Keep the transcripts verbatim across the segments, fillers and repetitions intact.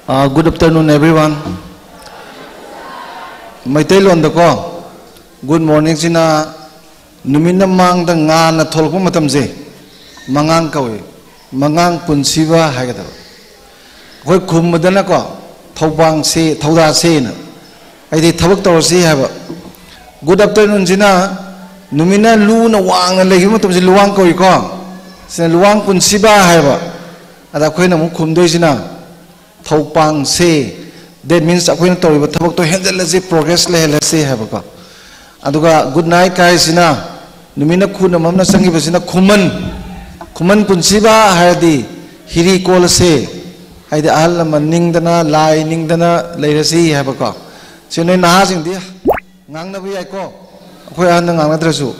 Uh, good afternoon, everyone. ꯃꯩꯇꯩꯂꯣꯟꯗꯀꯣ, good morning ꯁꯤꯅ ꯅꯨꯃꯤꯠꯅ ꯃꯥꯡꯗ ꯉꯥꯟꯅ ꯊꯣꯛꯂꯛꯄ ꯃꯇꯝꯁꯦ ꯃꯉꯥꯡ ꯀꯧꯏ꯫ ꯃꯉꯥꯡ ꯄꯨꯟꯁꯤꯕ ꯍꯥꯏꯒꯗꯕ꯫ ꯑꯩꯈꯣꯏ ꯈꯨꯝꯕꯗꯅꯀꯣ, ꯊꯧꯕꯥꯡꯁꯦ, ꯊꯧꯗꯥꯁꯦꯅ, ꯍꯥꯏꯗꯤ ꯊꯕꯛ ꯇꯧꯔꯁꯤ ꯍꯥꯏꯕ꯫ Good afternoon ꯁꯤꯅ ꯅꯨꯃꯤꯠꯅ ꯂꯨꯅ ꯋꯥꯡꯅ ꯂꯩꯈꯤꯕ ꯃꯇꯝꯁꯦ ꯂꯨꯋꯥꯡ ꯀꯧꯏꯀꯣ꯫ ꯁꯤꯅ ꯂꯨꯋꯥꯡ ꯄꯨꯟꯁꯤꯕ ꯍꯥꯏꯕ꯫ ꯑꯗ ꯑꯩꯈꯣꯏꯅ ꯑꯃꯨꯛ ꯈꯨꯝꯗꯣꯏꯁꯤꯅ ꯊꯧꯄꯥꯡꯁꯦ, that means ꯑꯩꯈꯣꯏꯅ ꯇꯧꯔꯤꯕ ꯊꯕꯛꯇꯣ ꯍꯦꯟꯖꯜꯂꯁꯤ, progress ꯂꯩꯍꯜꯂꯁꯤ ꯍꯥꯏꯕꯀꯣ꯫ ꯑꯗꯨꯒ good night ꯍꯥꯏꯁꯤꯅ ꯅꯨꯃꯤꯠꯅ ꯈꯨꯅ ꯃꯝꯅ ꯆꯪꯈꯤꯕꯁꯤꯅ ꯈꯨꯃꯟ, ꯈꯨꯃꯟ ꯄꯨꯟꯁꯤꯕ ꯍꯥꯏꯔꯗꯤ ꯍꯤꯔꯤ ꯀꯣꯜꯂꯁꯦ, ꯍꯥꯏꯗꯤ ꯑꯍꯜ ꯂꯃꯟ ꯅꯤꯡꯗꯅ, ꯂꯥꯏ ꯅꯤꯡꯗꯅ ꯂꯩꯔꯁꯤ ꯍꯥꯏꯕꯀꯣ꯫ ꯁꯤ ꯅꯣꯏ ꯅꯍꯥꯁꯤꯡꯗꯤ ꯉꯥꯡꯅꯕ ꯌꯥꯏꯀꯣ, ꯑꯩꯈꯣꯏ ꯑꯍꯟꯅ ꯉꯥꯡꯅꯗ꯭ꯔꯁꯨ꯫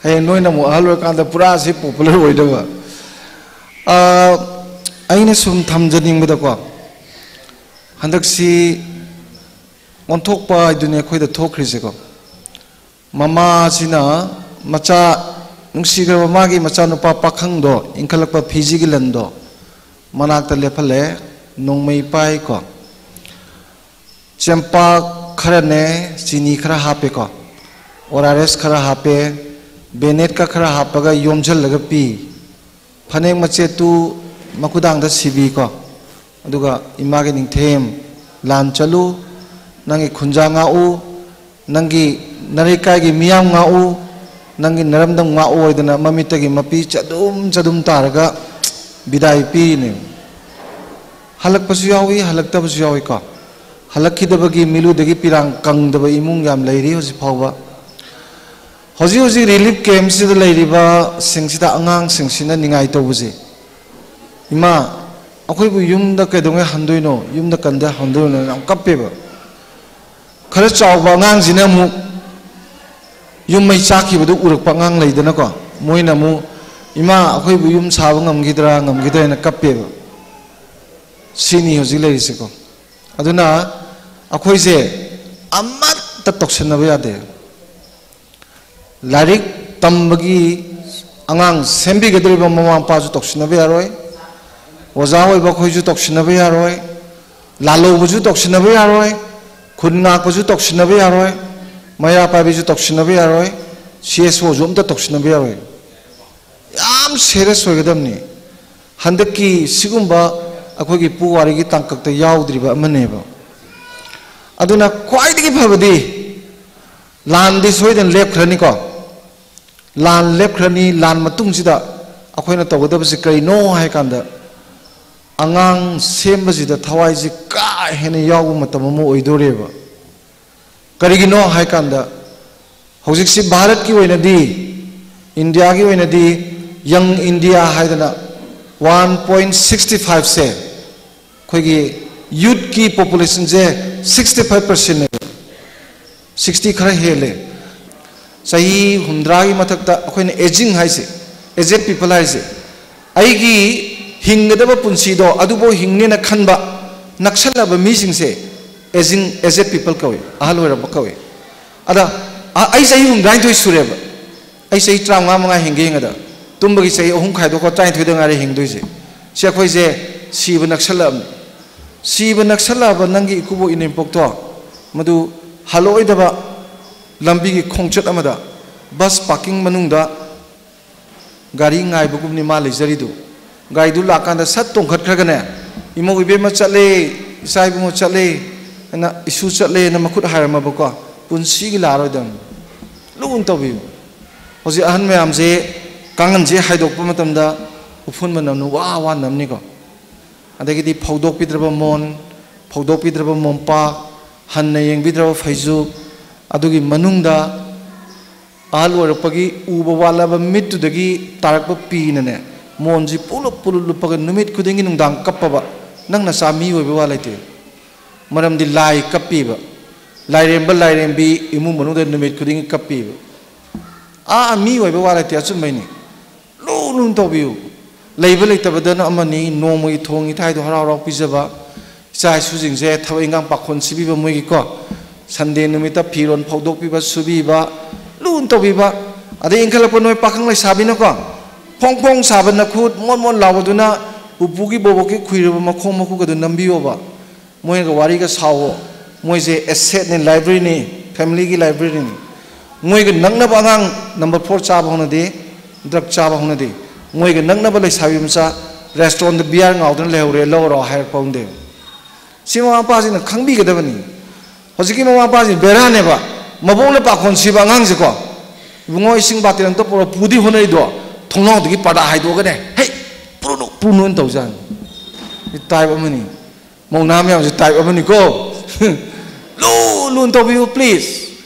ꯍꯌꯦꯡ ꯅꯣꯏꯅ ꯑꯃꯨꯛ ꯑꯍꯜ ꯑꯣꯏꯔꯀꯥꯟꯗ ꯄꯨꯔꯥ ꯁꯤ popular ꯑꯣꯏꯗꯕ꯫ ꯑꯥ, ꯑꯩꯅ ꯁꯨꯝ ꯊꯝꯖꯅꯤꯡꯕꯗꯀꯣ, ꯍꯟꯗꯛꯁꯤ ꯑꯣꯟꯊꯣꯛꯄ ꯍꯥꯏꯗꯨꯅꯤ ꯑꯩꯈꯣꯏꯗ ꯊꯣꯛꯈ꯭ꯔꯤꯁꯦꯀꯣ꯫ ꯃꯃꯥꯁꯤꯅ ꯃꯆꯥ, ꯅꯨꯡꯁꯤꯈ꯭ꯔꯕ ꯃꯥꯒꯤ ꯃꯆꯥꯅꯨꯄꯥ ꯄꯥꯈꯪꯗꯣ, ꯏꯟꯈꯠꯂꯛꯄ ꯐꯤꯖꯤꯒꯤ ꯂꯟꯗꯣ, ꯃꯅꯥꯛꯇ ꯂꯦꯞꯍꯜꯂꯦ, ꯅꯣꯡꯃꯩ ꯄꯥꯏꯀꯣ꯫ ꯆꯦꯡꯄꯥꯛ ꯈꯔꯅꯦ, ꯆꯤꯅꯤ ꯈꯔ ꯍꯥꯞꯄꯦꯀꯣ, ꯑꯣ ꯑꯥꯔ ꯑꯦꯁ ꯈꯔ ꯍꯥꯞꯄꯦ, ꯕꯦꯅꯦꯠꯀ ꯈꯔ ꯍꯥꯞꯄꯒ ꯌꯣꯝꯁꯤꯜꯂꯒ ꯄꯤ꯫ ꯐꯅꯦꯛ ꯃꯆꯦꯠꯇꯨ ꯃꯈꯨꯗꯥꯡꯗ ꯁꯤꯕꯤꯀꯣ, ꯑꯗꯨꯒ "ꯏꯃꯥꯒꯤ ꯅꯤꯡꯊꯦꯝ, ꯂꯥꯟ ꯆꯠꯂꯨ, ꯅꯪꯒꯤ ꯈꯨꯟꯖꯥ ꯉꯥꯛꯎ, ꯅꯪꯒꯤ ꯅꯔꯩꯀꯥꯏꯒꯤ ꯃꯤꯌꯥꯝ ꯉꯥꯛꯎ, ꯅꯪꯒꯤ ꯅꯔꯝꯗꯝ ꯉꯥꯛꯎ" ꯍꯥꯏꯗꯅ ꯃꯃꯤꯠꯇꯒꯤ ꯃꯄꯤ ꯆꯗꯨꯝ ꯆꯗꯨꯝ ꯇꯥꯔꯒ ꯕꯤꯗꯥꯏ ꯄꯤꯔꯤꯅꯦ꯫ ꯍꯜꯂꯛꯄꯁꯨ ꯌꯥꯎꯏ, ꯍꯜꯂꯛꯇꯕꯁꯨ ꯌꯥꯎꯏꯀꯣ꯫ ꯍꯜꯂꯛꯈꯤꯗꯕꯒꯤ ꯃꯤꯠꯂꯨꯗꯒꯤ ꯄꯤꯔꯥꯡ ꯀꯪꯗꯕ ꯏꯃꯨꯡ ꯌꯥꯝ ꯂꯩꯔꯤ ꯍꯧꯖꯤꯛ ꯐꯥꯎꯕ꯫ ꯍꯧꯖꯤꯛ ꯍꯧꯖꯤꯛ relief camp ꯁꯤꯗ ꯂꯩꯔꯤꯕꯁꯤꯡꯁꯤꯗ ꯑꯉꯥꯡꯁꯤꯡꯁꯤꯅ ꯅꯤꯡꯉꯥꯏ ꯇꯧꯕꯁꯦ, "ꯏꯃꯥ, ꯑꯩꯈꯣꯏꯕꯨ ꯌꯨꯝꯗ ꯀꯩꯗꯧꯉꯩ ꯍꯟꯗꯣꯏꯅꯣ? ꯌꯨꯝꯗ ꯀꯟꯗ ꯍꯟꯗꯣꯏꯅꯣ?" ꯌꯥꯝ ꯀꯞꯄꯦꯕ꯫ ꯈꯔ ꯆꯥꯎꯕ ꯑꯉꯥꯡꯁꯤꯅ ꯑꯃꯨꯛ ꯌꯨꯝ ꯃꯩ ꯆꯥꯛꯈꯤꯕꯗꯨ ꯎꯔꯛꯄ ꯑꯉꯥꯡ ꯂꯩꯗꯅꯀꯣ, ꯃꯣꯏꯅ ꯑꯃꯨꯛ, "ꯏꯃꯥ, ꯑꯩꯈꯣꯏꯕꯨ ꯌꯨꯝ ꯁꯥꯕ ꯉꯝꯈꯤꯗ꯭ꯔꯥ, ꯉꯝꯈꯤꯗ꯭ꯔꯥ" ꯍꯥꯏꯅ ꯀꯞꯄꯦꯕ꯫ ꯁꯤꯅꯤ ꯍꯧꯖꯤꯛ ꯂꯩꯔꯤꯁꯦꯀꯣ꯫ ꯑꯗꯨꯅ ꯑꯩꯈꯣꯏꯁꯦ ꯑꯃꯠꯇ ꯇꯧꯁꯤꯟꯅꯕ ꯌꯥꯗꯦ꯫ ꯂꯥꯏꯔꯤꯛ ꯇꯝꯕꯒꯤ ꯑꯉꯥꯡ ꯁꯦꯝꯕꯤꯒꯗꯧꯔꯤꯕ ꯃꯃꯥ ꯃꯄꯥꯁꯨ ꯇꯧꯁꯤꯟꯅꯕ ꯌꯥꯔꯣꯏ, ꯑꯣꯖꯥ ꯑꯣꯏꯕ ꯑꯩꯈꯣꯏꯁꯨ ꯇꯧꯁꯤꯟꯅꯕ ꯌꯥꯔꯣꯏ, ꯂꯥꯜꯍꯧꯕꯁꯨ ꯇꯧꯁꯤꯟꯅꯕ ꯌꯥꯔꯣꯏ, ꯈꯨꯟ ꯉꯥꯛꯄꯁꯨ ꯇꯧꯁꯤꯟꯅꯕ ꯌꯥꯔꯣꯏ, ꯃꯩꯔꯥ ꯄꯥꯏꯕꯤꯁꯨ ꯇꯧꯁꯤꯟꯅꯕ ꯌꯥꯔꯣꯏ, ꯁꯤ ꯑꯦꯁ ꯑꯣꯁꯨ ꯑꯝꯇ ꯇꯧꯁꯤꯟꯅꯕ ꯌꯥꯔꯣꯏ꯫ ꯌꯥꯝ ꯁꯦꯔꯤꯌꯁ ꯑꯣꯏꯒꯗꯕꯅꯤ꯫ ꯍꯟꯗꯛꯀꯤ ꯁꯤꯒꯨꯝꯕ ꯑꯩꯈꯣꯏꯒꯤ ꯄꯨꯋꯥꯔꯤꯒꯤ ꯇꯥꯡꯀꯛꯇ ꯌꯥꯎꯗ꯭ꯔꯤꯕ ꯑꯃꯅꯦꯕ꯫ ꯑꯗꯨꯅ ꯈ꯭ꯋꯥꯏꯗꯒꯤ ꯐꯕꯗꯤ ꯂꯥꯟꯗꯤ ꯁꯣꯏꯗꯅ ꯂꯦꯞꯈ꯭ꯔꯅꯤꯀꯣ꯫ ꯂꯥꯟ ꯂꯦꯞꯈ꯭ꯔꯅꯤ꯫ ꯂꯥꯟ ꯃꯇꯨꯡꯁꯤꯗ ꯑꯩꯈꯣꯏꯅ ꯇꯧꯒꯗꯕꯁꯤ ꯀꯔꯤꯅꯣ ꯍꯥꯏ ꯀꯥꯟꯗ, ꯑꯉꯥꯡ ꯁꯦꯝꯕꯁꯤꯗ ꯊꯋꯥꯏꯁꯤ ꯀꯥ ꯍꯦꯟꯅ ꯌꯥꯎꯕ ꯃꯇꯝ ꯑꯃ ꯑꯣꯏꯗꯣꯔꯦꯕ꯫ ꯀꯔꯤꯒꯤꯅꯣ ꯍꯥꯏ ꯀꯥꯟꯗ, ꯍꯧꯖꯤꯛꯁꯤ ꯚꯥꯔꯠꯀꯤ ꯑꯣꯏꯅꯗꯤ, ꯏꯟꯗꯤꯌꯥꯒꯤ ꯑꯣꯏꯅꯗꯤ, ꯌꯪ ꯏꯟꯗꯤꯌꯥ ꯍꯥꯏꯗꯅ ꯋꯥꯟ ꯄꯣꯏꯟ ꯁꯤꯛꯁꯇꯤ ꯐꯥꯏꯚꯁꯦ, ꯑꯩꯈꯣꯏꯒꯤ ꯌꯨꯠꯀꯤ ꯄꯣꯄꯨꯂꯦꯁꯟꯁꯦ ꯁꯤꯛꯁꯇꯤ ꯐꯥꯏꯚ ꯄꯥꯔꯁꯦꯟꯅꯦꯕ꯫ ꯁꯤꯛꯁꯇꯤ ꯈꯔ ꯍꯦꯜꯂꯦ꯫ ꯆꯍꯤ ꯍꯨꯝꯗ꯭ꯔꯥꯒꯤ ꯃꯊꯛꯇ ꯑꯩꯈꯣꯏꯅ ꯑꯦꯖꯤꯡ ꯍꯥꯏꯁꯦ, ꯑꯦꯖꯦꯠ ꯄꯤꯄꯜ ꯍꯥꯏꯁꯦ, ꯑꯩꯒꯤ ꯍꯤꯡꯒꯗꯕ ꯄꯨꯟꯁꯤꯗꯣ ꯑꯗꯨꯐꯥꯎ ꯍꯤꯡꯅꯦꯅ ꯈꯟꯕ ꯅꯛꯁꯜꯂꯕ ꯃꯤꯁꯤꯡꯁꯦ ꯑꯦꯖꯤꯡ, ꯑꯦꯖꯦꯠ ꯄꯤꯄꯜ ꯀꯧꯏ, ꯑꯍꯜ ꯑꯣꯏꯔꯕ ꯀꯧꯏ꯫ ꯑꯗ ꯑ-, ꯑꯩ ꯆꯍꯤ ꯍꯨꯝꯗ꯭ꯔꯥꯅꯤꯊꯣꯏ ꯁꯨꯔꯦꯕ꯫ ꯑꯩ ꯆꯍꯤ ꯇꯔꯥꯃꯉꯥ ꯃꯉꯥ ꯍꯤꯡꯒꯦ ꯌꯦꯡꯉꯗ, ꯇꯨꯝꯕꯒꯤ ꯆꯍꯤ ꯑꯍꯨꯝ ꯈꯥꯏꯗꯣꯛꯈ꯭ꯔ ꯇꯔꯥꯅꯤꯊꯣꯏꯗ ꯉꯥꯏꯔꯦ ꯍꯤꯡꯗꯣꯏꯁꯦ꯫ ꯁꯤ ꯑꯩꯈꯣꯏꯁꯦ ꯁꯤꯕ ꯅꯛꯁꯜꯂꯛꯑꯕꯅꯤ꯫ ꯁꯤꯕ ꯅꯛꯁꯜꯂꯛꯑꯕ ꯅꯪꯒꯤ ꯏꯀꯨꯕꯣꯛ ꯏꯅꯦꯝꯄꯣꯛꯇꯣ, ꯃꯗꯨ ꯍꯜꯂꯛꯑꯣꯏꯗꯕ ꯂꯝꯕꯤꯒꯤ ꯈꯣꯡꯆꯠ ꯑꯃꯗ, ꯕꯁ ꯄꯥꯔꯀꯤꯡ ꯃꯅꯨꯡꯗ ꯒꯥꯔꯤ ꯉꯥꯏꯕꯒꯨꯝꯅꯤ ꯃꯥ ꯂꯩꯖꯔꯤꯗꯨ꯫ ꯒꯥꯔꯤꯗꯨ ꯂꯥꯛꯀꯥꯟꯗ ꯁꯠ ꯇꯣꯡꯈꯠꯈ꯭ꯔꯒꯅꯦ, "ꯏꯃꯧ ꯏꯕꯦꯝꯃ ꯆꯠꯂꯦ, ꯏꯆꯥ ꯏꯕꯨꯡꯉꯣ ꯆꯠꯂꯦ" ꯍꯥꯏꯅ, "ꯏꯁꯨ ꯆꯠꯂꯦꯅ" ꯃꯈꯨꯠ ꯍꯥꯏꯔꯝꯃꯕꯀꯣ, ꯄꯨꯟꯁꯤꯒꯤ ꯂꯥꯛꯑꯔꯣꯏꯗꯕꯅꯤ꯫ ꯂꯨꯅ ꯇꯧꯕꯤꯌꯨ꯫ ꯍꯧꯖꯤꯛ ꯑꯍꯟ ꯃꯌꯥꯝꯁꯦ ꯀꯥꯡꯈꯟꯁꯦ ꯍꯥꯏꯗꯣꯛꯄ ꯃꯇꯝꯗ ꯎꯐꯨꯟ ꯃꯅꯝꯅ ꯋꯥ ꯋꯥ ꯅꯝꯅꯤꯀꯣ꯫ ꯑꯗꯒꯤꯗꯤ ꯐꯧꯗꯣꯛꯄꯤꯗ꯭ꯔꯕ ꯃꯣꯟ, ꯐꯧꯗꯣꯛꯄꯤꯗ꯭ꯔꯕ ꯃꯣꯝꯄꯥꯛ, ꯍꯟꯅ ꯌꯦꯡꯕꯤꯗ꯭ꯔꯕ ꯐꯩꯖꯨꯞ, ꯑꯗꯨꯒꯤ ꯃꯅꯨꯡꯗ ꯑꯍꯜ ꯑꯣꯏꯔꯛꯄꯒꯤ ꯎꯕ ꯋꯥꯠꯂꯕ ꯃꯤꯠꯇꯨꯗꯒꯤ ꯇꯥꯔꯛꯄ ꯄꯤꯅꯅꯦ, ꯃꯣꯟꯁꯤ ꯄꯨꯂꯨꯞ ꯄꯨꯂꯨꯞ ꯂꯨꯞꯄꯒ ꯅꯨꯃꯤꯠ ꯈꯨꯗꯤꯡꯒꯤ ꯅꯨꯡꯗꯥꯡ ꯀꯞꯄꯕ, ꯅꯪ ꯅꯆꯥ ꯃꯤ ꯑꯣꯏꯕ ꯋꯥ ꯂꯩꯇꯦ꯫ ꯃꯔꯝꯗꯤ ꯂꯥꯏ ꯀꯞꯄꯤꯕ, ꯂꯥꯏꯔꯦꯝꯕ ꯂꯥꯏꯔꯦꯝꯕꯤ ꯏꯃꯨꯡ ꯃꯅꯨꯡꯗ ꯅꯨꯃꯤꯠ ꯈꯨꯗꯤꯡꯒꯤ ꯀꯞꯄꯤꯕ꯫ ꯑꯥ, ꯃꯤ ꯑꯣꯏꯕ ꯋꯥ ꯂꯩꯇꯦ, ꯑꯆꯨꯝꯕꯩꯅꯤ꯫ ꯂꯨ ꯂꯨꯅ ꯇꯧꯕꯤꯌꯨ꯫ ꯂꯩꯕ ꯂꯩꯇꯕꯗꯅ ꯑꯃꯅꯤ, ꯅꯣꯡꯃꯒꯤ ꯊꯣꯡꯉꯤ ꯊꯥꯏꯗꯣ ꯍꯔꯥꯎ ꯍꯔꯥꯎ ꯄꯤꯖꯕ, ꯏꯆꯥ ꯏꯁꯨꯁꯤꯡꯁꯦ ꯊꯕꯛ ꯏꯟꯈꯥꯡ ꯄꯥꯈꯣꯟ ꯁꯤꯕꯤꯕ ꯃꯣꯏꯒꯤꯀꯣ, ꯁꯟꯗꯦ ꯅꯨꯃꯤꯠꯇ ꯐꯤꯔꯣꯜ ꯐꯧꯗꯣꯛꯄꯤꯕ, ꯁꯨꯕꯤꯕ, ꯂꯨꯅ ꯇꯧꯕꯤꯕ꯫ ꯑꯗꯩ ꯏꯟꯈꯠꯂꯛꯄ ꯅꯣꯏ ꯄꯥꯈꯪ ꯂꯩꯁꯥꯕꯤꯅꯀꯣ, ꯐꯣꯡ ꯐꯣꯡ ꯁꯥꯕ ꯅꯈꯨꯠ ꯃꯣꯟ ꯃꯣꯟ ꯂꯥꯎꯕꯗꯨꯅ ꯄꯨꯄꯨꯒꯤ ꯕꯣꯕꯣꯛꯀꯤ ꯈꯨꯏꯔꯕ ꯃꯈꯣꯡ ꯃꯈꯨꯒꯗꯨ ꯅꯝꯕꯤꯌꯣꯕ꯫ ꯃꯣꯏꯒ ꯋꯥꯔꯤꯒ ꯁꯥꯎꯋꯣ꯫ ꯃꯣꯏꯁꯦ ꯑꯦꯁꯦꯠꯅꯤ, ꯂꯥꯏꯕ꯭ꯔꯦꯔꯤꯅꯤ, ꯐꯦꯃꯤꯂꯤꯒꯤ ꯂꯥꯏꯕ꯭ꯔꯦꯔꯤꯅꯤ꯫ ꯃꯣꯏꯒ ꯅꯛꯅꯕ ꯑꯉꯥꯡ ꯅꯝꯕꯔ ꯐꯣꯔ ꯆꯥꯕ ꯍꯧꯅꯗꯦ, ꯗ꯭ꯔꯒ ꯆꯥꯕ ꯍꯧꯅꯗꯦ꯫ ꯃꯣꯏꯒ ꯅꯛꯅꯕ ꯂꯩꯁꯥꯕꯤ ꯃꯆꯥ ꯔꯦꯁꯇꯨꯔꯦꯟꯗ ꯕꯤꯌꯥꯔ ꯉꯥꯎꯗꯅ ꯂꯩꯍꯧꯔꯦ, ꯂꯧꯔꯣ ꯍꯥꯏꯔꯛꯄ ꯍꯧꯅꯗꯦ꯫ ꯁꯤ ꯃꯃꯥ ꯃꯄꯥꯁꯤꯡꯅ ꯈꯪꯕꯤꯒꯗꯕꯅꯤ꯫ ꯍꯧꯖꯤꯛꯀꯤ ꯃꯃꯥ ꯃꯄꯥꯁꯤꯡ ꯕꯦꯔꯥꯅꯦꯕ꯫ ꯃꯕꯣꯛꯅ ꯄꯥꯈꯣꯟ ꯁꯤꯕ ꯑꯉꯥꯡꯁꯦꯀꯣ, "ꯏꯕꯨꯡꯉꯣ, ꯏꯁꯤꯡ ꯕꯥꯇꯤꯟ ꯑꯝꯇ ꯄꯨꯔꯛꯑꯣ", ꯄꯨꯗꯤ ꯍꯣꯠꯅꯩꯗꯣ, ꯊꯣꯡꯅꯥꯎꯗꯒꯤ ꯄꯔꯗꯥ ꯍꯥꯏꯗꯣꯛꯑꯒꯅꯦ, "ꯍꯦ, ꯄꯨꯔꯨꯅꯨ, ꯄꯨꯔꯨꯅꯨ" ꯇꯧꯖꯥꯠꯅꯤ꯫ ꯁꯤ ꯇꯥꯏꯞ ꯑꯃꯅꯤ꯫ ꯃꯧꯅꯥ ꯃꯌꯥꯝꯁꯦ ꯇꯥꯏꯞ ꯑꯃꯅꯤꯀꯣ꯫ ꯂꯨ ꯂꯨꯅ ꯇꯧꯕꯤꯌꯨ, ꯄ꯭ꯂꯤꯖ꯫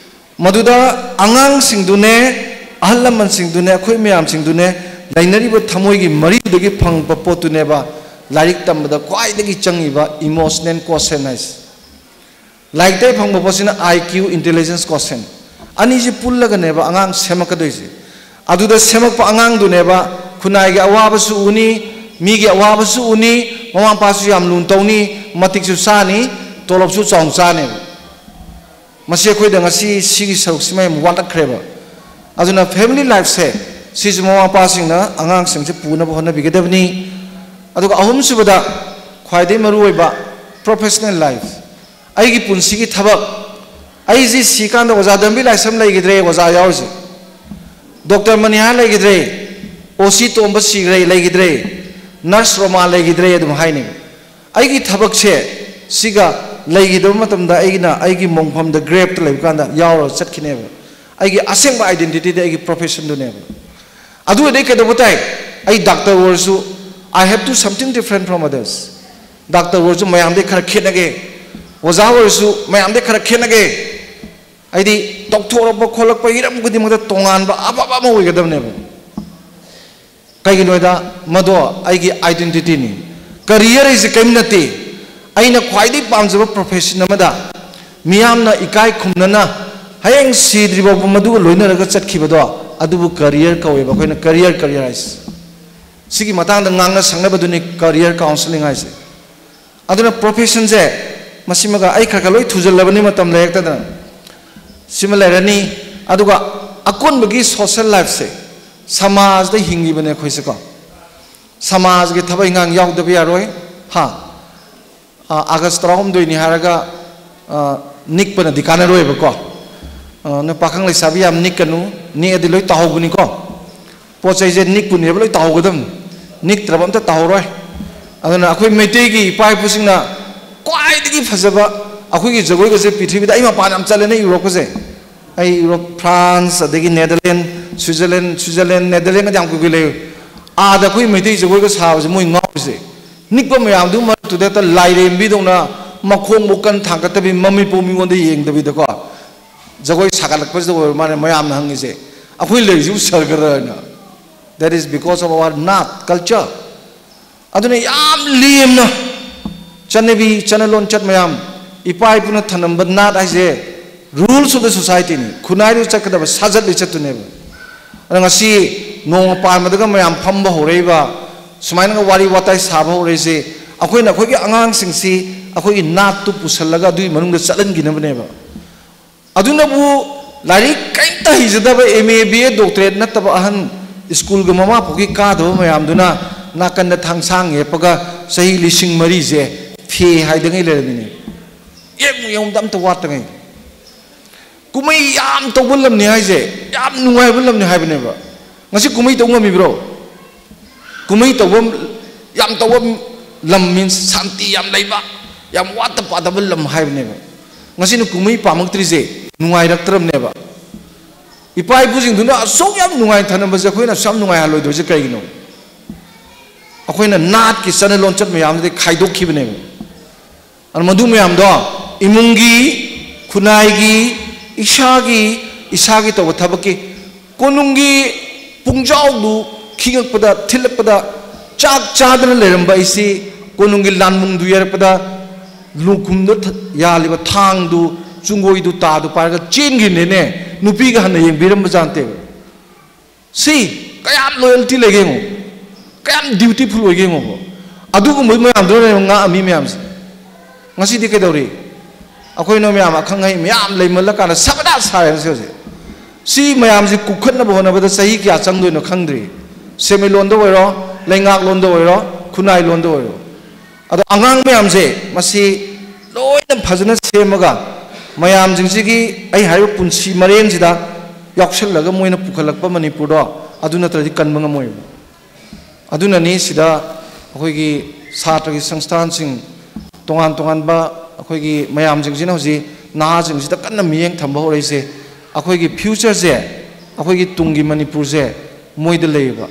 ꯃꯗꯨꯗ ꯑꯉꯥꯡꯁꯤꯡꯗꯨꯅꯦ, ꯑꯍꯜ ꯂꯃꯟꯁꯤꯡꯗꯨꯅꯦ, ꯑꯩꯈꯣꯏ ꯃꯌꯥꯝꯁꯤꯡꯗꯨꯅꯦ, ꯂꯩꯅꯔꯤꯕ ꯊꯃꯣꯏꯒꯤ ꯃꯔꯤꯗꯨꯗꯒꯤ ꯐꯪꯕ ꯄꯣꯠꯇꯨꯅꯦꯕ ꯂꯥꯏꯔꯤꯛ ꯇꯝꯕꯗ ꯈ꯭ꯋꯥꯏꯗꯒꯤ ꯆꯪꯉꯤꯕ ꯏꯃꯣꯁꯅꯦꯜ ꯀꯣꯁꯦꯟ ꯍꯥꯏꯁꯦ꯫ ꯂꯥꯏꯔꯤꯛꯇꯒꯤ ꯐꯪꯕ ꯄꯣꯠꯁꯤꯅ ꯑꯥꯏ ꯀ꯭ꯌꯨ, ꯏꯟꯇꯦꯂꯤꯖꯦꯟꯁ ꯀꯣꯁꯦꯟ꯫ ꯑꯅꯤꯁꯤ ꯄꯨꯜꯂꯒꯅꯦꯕ ꯑꯉꯥꯡ ꯁꯦꯝꯃꯛꯀꯗꯣꯏꯁꯦ꯫ ꯑꯗꯨꯗ ꯁꯦꯝꯃꯛꯄ ꯑꯉꯥꯡꯗꯨꯅꯦꯕ ꯈꯨꯟꯅꯥꯏꯒꯤ ꯑꯋꯥꯕꯁꯨ ꯎꯅꯤ, ꯃꯤꯒꯤ ꯑꯋꯥꯕꯁꯨ ꯎꯅꯤ, ꯃꯃꯥ ꯃꯄꯥꯁꯨ ꯌꯥꯝ ꯂꯨꯅ ꯇꯧꯅꯤ, ꯃꯇꯤꯛꯁꯨ ꯆꯥꯅꯤ, ꯇꯣꯂꯣꯞꯁꯨ ꯆꯥꯎꯅ ꯆꯥꯅꯦꯕ꯫ ꯃꯁꯤ ꯑꯩꯈꯣꯏꯗ ꯉꯁꯤ ꯁꯤꯒꯤ ꯁꯔꯨꯛꯁꯤꯃ ꯌꯥꯝ ꯋꯥꯠꯂꯛꯈ꯭ꯔꯦꯕ꯫ ꯑꯗꯨꯅ ꯐꯦꯃꯤꯂꯤ ꯂꯥꯏꯐꯁꯦ, ꯁꯤꯁꯨ ꯃꯃꯥ ꯃꯄꯥꯁꯤꯡꯅ ꯑꯉꯥꯡꯁꯤꯡꯁꯦ ꯄꯨꯅꯕ ꯍꯣꯠꯅꯕꯤꯒꯗꯕꯅꯤ꯫ ꯑꯗꯨꯒ ꯑꯍꯨꯝꯁꯨꯕꯗ, ꯈ꯭ꯋꯥꯏꯗꯒꯤ ꯃꯔꯨꯑꯣꯏꯕ, ꯄ꯭ꯔꯣꯐꯦꯁꯅꯦꯜ ꯂꯥꯏꯐ꯫ ꯑꯩꯒꯤ ꯄꯨꯟꯁꯤꯒꯤ ꯊꯕꯛ, ꯑꯩꯁꯤ ꯁꯤꯀꯥꯟꯗ ꯑꯣꯖꯥ ꯗꯝꯕꯤ ꯂꯥꯏꯁ꯭ꯔꯝ ꯂꯩꯈꯤꯗ꯭ꯔꯦ, ꯑꯣꯖꯥ ꯌꯥꯎꯔꯤꯁꯦ꯫ ꯗꯣꯛꯇꯔ ꯃꯅꯤꯍꯥꯔ ꯂꯩꯈꯤꯗ꯭ꯔꯦ, ꯑꯣ ꯁꯤ ꯇꯣꯝꯕ ꯁꯤꯈ꯭ꯔꯦ, ꯂꯩꯈꯤꯗ꯭ꯔꯦ, ꯅꯔꯁ ꯔꯣꯃꯥ ꯂꯩꯈꯤꯗ꯭ꯔꯦ, ꯑꯗꯨꯝ ꯍꯥꯏꯅꯦꯕ꯫ ꯑꯩꯒꯤ ꯊꯕꯛꯁꯦ ꯁꯤꯒ ꯂꯩꯈꯤꯗꯕ ꯃꯇꯝꯗ ꯑꯩꯒꯤꯅ ꯑꯩꯒꯤ ꯃꯣꯡꯐꯝꯗ ꯒ꯭ꯔꯦꯞꯇ ꯂꯩꯕ ꯀꯥꯟꯗ ꯌꯥꯎꯔꯒ ꯆꯠꯈꯤꯅꯦꯕ꯫ ꯑꯩꯒꯤ ꯑꯁꯦꯡꯕ ꯑꯥꯏꯗꯦꯟꯇꯤꯇꯤꯗꯤ ꯑꯩꯒꯤ ꯄ꯭ꯔꯣꯐꯦꯁꯟꯗꯨꯅꯦꯕ꯫ ꯑꯗꯨ ꯑꯣꯏꯔꯗꯤ ꯀꯩꯗꯧꯕ ꯇꯥꯏ? ꯑꯩ ꯗꯥꯛꯇꯔ ꯑꯣꯏꯔꯁꯨ, I have to something different from others꯫ Doctor ꯑꯣꯏꯔꯁꯨ ꯃꯌꯥꯝꯗꯩ ꯈꯔ ꯈꯦꯠꯅꯒꯦ, ꯑꯣꯖꯥ ꯑꯣꯏꯔꯁꯨ ꯃꯌꯥꯝꯗꯩ ꯈꯔ ꯈꯦꯠꯅꯒꯦ꯫ ꯑꯩꯗꯤ ꯇꯧꯊꯣꯔꯛꯄ ꯈꯣꯠꯂꯛꯄ ꯍꯤꯔꯝ ꯈꯨꯗꯤꯡꯃꯛꯇ ꯇꯣꯉꯥꯟꯕ ꯑꯐꯕ ꯑꯃ ꯑꯣꯏꯒꯗꯕꯅꯦꯕ꯫ ꯀꯩꯒꯤꯅꯣꯗ ꯃꯗꯣ ꯑꯩꯒꯤ ꯑꯥꯏꯗꯦꯟꯇꯤꯇꯤꯅꯤ꯫ ꯀꯔꯤꯌꯔ ꯍꯥꯏꯁꯦ ꯀꯔꯤꯝ ꯅꯠꯇꯦ꯫ ꯑꯩꯅ ꯈ꯭ꯋꯥꯏꯗꯒꯤ ꯄꯥꯝꯖꯕ ꯄ꯭ꯔꯣꯐꯦꯁꯟ ꯑꯃꯗ ꯃꯤꯌꯥꯝꯅ ꯏꯀꯥꯏ ꯈꯨꯝꯅꯅ ꯍꯌꯦꯡ ꯁꯤꯗ꯭ꯔꯤ ꯐꯥꯎꯕ ꯃꯗꯨꯒ ꯂꯣꯏꯅꯔꯒ ꯆꯠꯈꯤꯕꯗꯣ, ꯑꯗꯨꯕꯨ ꯀꯔꯤꯌꯔ ꯀꯧꯋꯦꯕ꯫ ꯑꯩꯈꯣꯏꯅ ꯀꯔꯤꯌꯔ, ꯀꯔꯤꯌꯔ ꯍꯥꯏꯁꯦ꯫ ꯁꯤꯒꯤ ꯃꯇꯥꯡꯗ ꯉꯥꯡꯅ ꯁꯛꯅꯕꯗꯨꯅꯤ ꯀꯔꯤꯌꯔ ꯀꯥꯎꯟꯁꯤꯂꯤꯡ ꯍꯥꯏꯁꯦ꯫ ꯑꯗꯨꯅ ꯄ꯭ꯔꯣꯐꯦꯁꯟꯁꯦ, ꯃꯁꯤꯃꯒ ꯑꯩ ꯈꯔ ꯈꯔ ꯂꯣꯏ ꯊꯨꯖꯜꯂꯕꯅꯤ ꯃꯇꯝ ꯂꯩꯔꯛꯇꯗꯅ꯫ ꯁꯤꯃ ꯂꯩꯔꯅꯤ, ꯑꯗꯨꯒ ꯑꯀꯣꯟꯕꯒꯤ ꯁꯣꯁꯦꯜ ꯂꯥꯏꯐꯁꯦ, ꯁꯃꯥꯖꯗ ꯍꯤꯡꯉꯤꯕꯅꯦ ꯑꯩꯈꯣꯏꯁꯦꯀꯣ꯫ ꯁꯃꯥꯖꯒꯤ ꯊꯕꯛ ꯏꯪꯈꯥꯡ ꯌꯥꯎꯗꯕ ꯌꯥꯔꯣꯏ꯫ ꯍꯥ? ꯑꯥꯒꯁ ꯇꯔꯥꯍꯨꯝꯗꯣꯏꯅꯤ ꯍꯥꯏꯔꯒ ꯅꯤꯛꯄꯅꯗꯤ ꯀꯥꯟꯅꯔꯣꯏꯕꯀꯣ꯫ ꯑꯗꯨꯅ ꯄꯥꯈꯪ ꯂꯩꯁꯥꯕꯤ ꯌꯥꯝ ꯅꯤꯛꯀꯅꯨ꯫ ꯅꯤꯛꯑꯗꯤ ꯂꯣꯏ ꯇꯥꯍꯧꯕꯅꯤꯀꯣ꯫ ꯄꯣꯠ ꯆꯩꯁꯦ ꯅꯤꯛꯄꯨꯅꯦꯕ ꯂꯣꯏ ꯇꯥꯍꯧꯒꯗꯕꯅꯤ꯫ ꯅꯤꯛꯇ꯭ꯔꯕ ꯑꯝꯇ ꯇꯥꯍꯧꯔꯣꯏ꯫ ꯑꯗꯨꯅ ꯑꯩꯈꯣꯏ ꯃꯩꯇꯩꯒꯤ ꯏꯄꯥ ꯏꯄꯨꯁꯤꯡꯅ ꯈ꯭ꯋꯥꯏꯗꯒꯤ ꯐꯖꯕ ꯑꯩꯈꯣꯏꯒꯤ ꯖꯒꯣꯏꯒꯁꯦ ꯄ꯭ꯔꯤꯊꯤꯕꯤꯗ, ꯑꯩ ꯃꯄꯥꯟ ꯌꯥꯝ ꯆꯠꯂꯦꯅꯦ ꯌꯨꯔꯣꯞꯀꯁꯦ꯫ ꯑꯩ ꯌꯨꯔꯣꯞ, ꯐ꯭ꯔꯥꯟꯁ, ꯑꯗꯒꯤ ꯅꯦꯗꯔꯂꯦꯟ, ꯁ꯭ꯋꯤꯖꯔꯂꯦꯟ, ꯁ꯭ꯋꯤꯖꯔꯂꯦꯟ, ꯅꯦꯗꯔꯂꯦꯟꯒꯗꯤ ꯌꯥꯝ ꯀꯨꯏ ꯀꯨꯏ ꯂꯩ꯫ ꯑꯥꯗ ꯑꯩꯈꯣꯏ ꯃꯩꯇꯩ ꯖꯒꯣꯏꯒ ꯁꯥꯕꯁꯦ ꯃꯣꯏ ꯉꯥꯎꯔꯤꯁꯦ꯫ ꯅꯤꯛꯄ ꯃꯌꯥꯝꯗꯨ ꯃꯔꯛꯇꯨꯗ ꯍꯦꯛꯇ ꯂꯥꯏꯔꯦꯝꯕꯤꯗꯧꯅ ꯃꯈꯣꯡꯕꯨ ꯀꯟ ꯊꯥꯡꯒꯠꯇꯕꯤ, ꯃꯃꯤꯠꯄꯨ ꯃꯤꯉꯣꯟꯗ ꯌꯦꯡꯗꯕꯤꯗꯀꯣ꯫ ꯖꯒꯣꯏ ꯁꯥꯒꯠꯂꯛꯄꯁꯤꯗ ꯑꯣꯏꯔ ꯃꯥꯜꯂꯦ ꯃꯌꯥꯝꯅ ꯍꯪꯉꯤꯁꯦ, "ꯑꯩꯈꯣꯏ ꯂꯩꯔꯤꯁꯤꯕꯨ ꯁꯔꯒꯔꯅ?" That is because of our ꯅꯥꯠ culture꯫ ꯑꯗꯨꯅ ꯌꯥꯝ ꯂꯦꯝꯅ ꯆꯠꯅꯕꯤ, ꯆꯠꯅ ꯂꯣꯟꯆꯠ ꯃꯌꯥꯝ, ꯏꯄꯥ ꯏꯄꯨꯅ ꯊꯅꯝꯕ ꯅꯥꯠ ꯍꯥꯏꯁꯦ rules of the society ꯅꯤ꯫ ꯈꯨꯟꯅꯥꯏꯗꯨ ꯆꯠꯀꯗꯕ ꯁꯥꯖꯠꯂꯤ ꯆꯠꯇꯨꯅꯦꯕ꯫ ꯑꯗꯣ ꯉꯁꯤ ꯅꯣꯡꯃ ꯄꯥꯟꯕꯗꯒ ꯃꯌꯥꯝ ꯐꯝꯕ ꯍꯧꯔꯛꯏꯕ, ꯁꯨꯃꯥꯏꯅꯒ ꯋꯥꯔꯤ ꯋꯥꯇꯥꯏ ꯁꯥꯕ ꯍꯧꯔꯛꯏꯁꯦ, ꯑꯩꯈꯣꯏꯅ ꯑꯩꯈꯣꯏꯒꯤ ꯑꯉꯥꯡꯁꯤꯡꯁꯤ ꯑꯩꯈꯣꯏꯒꯤ ꯅꯥꯠꯇꯨ ꯄꯨꯁꯜꯂꯒ ꯑꯗꯨꯒꯤ ꯃꯅꯨꯡꯗ ꯆꯠꯍꯟꯈꯤꯅꯕꯅꯦꯕ꯫ ꯑꯗꯨꯅꯕꯨ ꯂꯥꯏꯔꯤꯛ ꯀꯔꯤꯝꯇ ꯍꯩꯖꯗꯕ, M A, B A, doctorate ꯅꯠꯇꯕ ꯑꯍꯟ, ꯁ꯭ꯀꯨꯜꯒ ꯃꯃꯥ ꯄꯣꯛꯀꯤ ꯀꯥꯗꯕ ꯃꯌꯥꯝꯗꯨꯅ ꯅꯥꯀꯟꯗ ꯊꯥꯡꯁꯥꯡ ꯌꯦꯞꯄꯒ ꯆꯍꯤ ꯂꯤꯁꯤꯡ ꯃꯔꯤꯁꯦ ꯐꯦ ꯍꯥꯏꯗꯉꯩ ꯂꯩꯔꯝꯃꯤꯅꯦ꯫ ꯌꯦꯡꯉꯨ ꯌꯦꯡꯉꯨꯗ ꯑꯝꯇ ꯋꯥꯠꯇꯉꯩ꯫ ꯀꯨꯝꯍꯩ ꯌꯥꯝ ꯇꯧꯕ ꯂꯝꯅꯤ ꯍꯥꯏꯁꯦ, ꯌꯥꯝ ꯅꯨꯡꯉꯥꯏꯕ ꯂꯝꯅꯤ ꯍꯥꯏꯕꯅꯦꯕ꯫ ꯉꯁꯤ ꯀꯨꯝꯍꯩ ꯇꯧ ꯉꯝꯃꯤꯕ꯭ꯔꯣ? ꯀꯨꯝꯍꯩ ꯇꯧꯕ ꯌꯥꯝ ꯇꯧꯕ ꯂꯝ means ꯁꯥꯟꯇꯤ ꯌꯥꯝ ꯂꯩꯕ, ꯌꯥꯝ ꯋꯥꯠꯇ ꯄꯥꯗꯕ ꯂꯝ ꯍꯥꯏꯕꯅꯦꯕ꯫ ꯉꯁꯤꯅ ꯀꯨꯝꯍꯩ ꯄꯥꯝꯃꯛꯇ꯭ꯔꯤꯁꯦ ꯅꯨꯡꯉꯥꯏꯔꯛꯇ꯭ꯔꯕꯅꯦꯕ꯫ ꯏꯄꯥ ꯏꯄꯨꯁꯤꯡꯗꯨꯅ ꯑꯁꯨꯛ ꯌꯥꯝ ꯅꯨꯡꯉꯥꯏꯅ ꯊꯅꯝꯕꯁꯦ ꯑꯩꯈꯣꯏꯅ ꯑꯁꯨꯛ ꯌꯥꯝ ꯅꯨꯡꯉꯥꯏꯍꯜꯂꯣꯏꯗꯣꯏꯁꯦ ꯀꯩꯒꯤꯅꯣ? ꯑꯩꯈꯣꯏꯅ ꯅꯥꯠꯀꯤ ꯆꯠꯅ ꯂꯣꯟꯆꯠ ꯃꯌꯥꯝꯗꯨꯗꯤ ꯈꯥꯏꯗꯣꯛꯈꯤꯕꯅꯦꯕ꯫ ꯑꯗꯨ ꯃꯗꯨ ꯃꯌꯥꯝꯗꯣ ꯏꯃꯨꯡꯒꯤ, ꯈꯨꯟꯅꯥꯏꯒꯤ, ꯏꯁꯥꯒꯤ, ꯏꯁꯥꯒꯤ ꯇꯧꯕ ꯊꯕꯛꯀꯤ, ꯀꯣꯅꯨꯡꯒꯤ ꯄꯨꯡꯖꯥꯎꯗꯨ ꯈꯤꯡꯉꯛꯄꯗ, ꯊꯤꯜꯂꯛꯄꯗ, ꯆꯥꯛ ꯆꯥꯗꯅ ꯂꯩꯔꯝꯕ ꯑꯩꯁꯤ ꯀꯣꯅꯨꯡꯒꯤ ꯂꯥꯟꯕꯨꯡꯗꯨ ꯌꯩꯔꯛꯄꯗ ꯂꯨꯈꯨꯝꯗ ꯊ-, ꯌꯥꯜꯂꯤꯕ ꯊꯥꯡꯗꯨ, ꯆꯨꯡꯒꯣꯏꯗꯨ ꯇꯥꯗꯨ ꯄꯥꯏꯔꯒ ꯆꯦꯟꯈꯤꯕꯅꯤꯅꯦ꯫ ꯅꯨꯄꯤꯒ ꯍꯟꯅ ꯌꯦꯡꯕꯤꯔꯝꯕ ꯖꯥꯠ ꯅꯠꯇꯦꯕ꯫ ꯁꯤ ꯀꯌꯥꯝ loyalty ꯂꯩꯒꯦ ꯌꯦꯡꯉꯣ, ꯀꯌꯥꯝ dutiful ꯑꯣꯏꯒꯦ ꯌꯦꯡꯉꯣꯕ꯫ ꯑꯗꯨꯒꯨꯝꯕ ꯃꯌꯥꯝꯗꯨꯅ ꯉꯥꯛꯑꯝꯃꯤ ꯃꯌꯥꯝꯁꯦ꯫ ꯉꯁꯤꯗꯤ ꯀꯩꯗꯧꯔꯤ? ꯑꯩꯈꯣꯏꯅ ꯃꯌꯥꯝ ꯑꯈꯪ ꯑꯍꯩ ꯃꯌꯥꯝ ꯂꯩꯃꯜꯂꯀꯥꯟꯗ ꯁꯕꯗꯥ ꯁꯥꯔꯦ ꯉꯁꯤ ꯍꯧꯖꯤꯛ꯫ ꯁꯤ ꯃꯌꯥꯝꯁꯤ ꯀꯨꯞꯈꯠꯅꯕ ꯍꯣꯠꯅꯕꯗ ꯆꯍꯤ ꯀꯌꯥ ꯆꯪꯗꯣꯏꯅꯣ ꯈꯪꯗ꯭ꯔꯤ꯫ ꯁꯦꯟꯃꯤꯠꯂꯣꯟꯗ ꯑꯣꯏꯔꯣ, ꯂꯩꯉꯥꯛꯂꯣꯟꯗ ꯑꯣꯏꯔꯣ, ꯈꯨꯟꯅꯥꯏꯂꯣꯟꯗ ꯑꯣꯏꯔꯣ꯫ ꯑꯗꯣ ꯑꯉꯥꯡ ꯃꯌꯥꯝꯁꯦ ꯃꯁꯤ ꯂꯣꯏꯅ ꯐꯖꯅ ꯁꯦꯝꯃꯒ ꯃꯌꯥꯝꯁꯤꯡꯁꯤꯒꯤ ꯑꯩ ꯍꯥꯏꯔꯤꯕ ꯄꯨꯟꯁꯤ ꯃꯔꯦꯟꯁꯤꯗ ꯌꯥꯎꯁꯜꯂꯒ ꯃꯣꯏꯅ ꯄꯨꯈꯠꯂꯛꯄ ꯃꯅꯤꯄꯨꯔꯗꯣ ꯑꯗꯨ ꯅꯠꯇ꯭ꯔꯗꯤ ꯀꯟꯕ ꯉꯝꯃꯣꯏꯕ꯫ ꯑꯗꯨꯅꯅꯤ ꯁꯤꯗ ꯑꯩꯈꯣꯏꯒꯤ ꯁꯥꯇ꯭ꯔꯒꯤ ꯁꯪꯁꯊꯥꯟꯁꯤꯡ, ꯇꯣꯉꯥꯟ ꯇꯣꯉꯥꯟꯕ ꯑꯩꯈꯣꯏꯒꯤ ꯃꯌꯥꯝꯁꯤꯡꯁꯤꯅ ꯍꯧꯖꯤꯛ ꯅꯍꯥꯁꯤꯡꯁꯤꯗ ꯀꯟꯅ ꯃꯤꯠꯌꯦꯡ ꯊꯝꯕ ꯍꯧꯔꯛꯏꯁꯦ꯫ ꯑꯩꯈꯣꯏꯒꯤ future ꯁꯦ, ꯑꯩꯈꯣꯏꯒꯤ ꯇꯨꯡꯒꯤ ꯃꯅꯤꯄꯨꯔꯁꯦ ꯃꯣꯏꯗ ꯂꯩꯌꯦꯕ꯫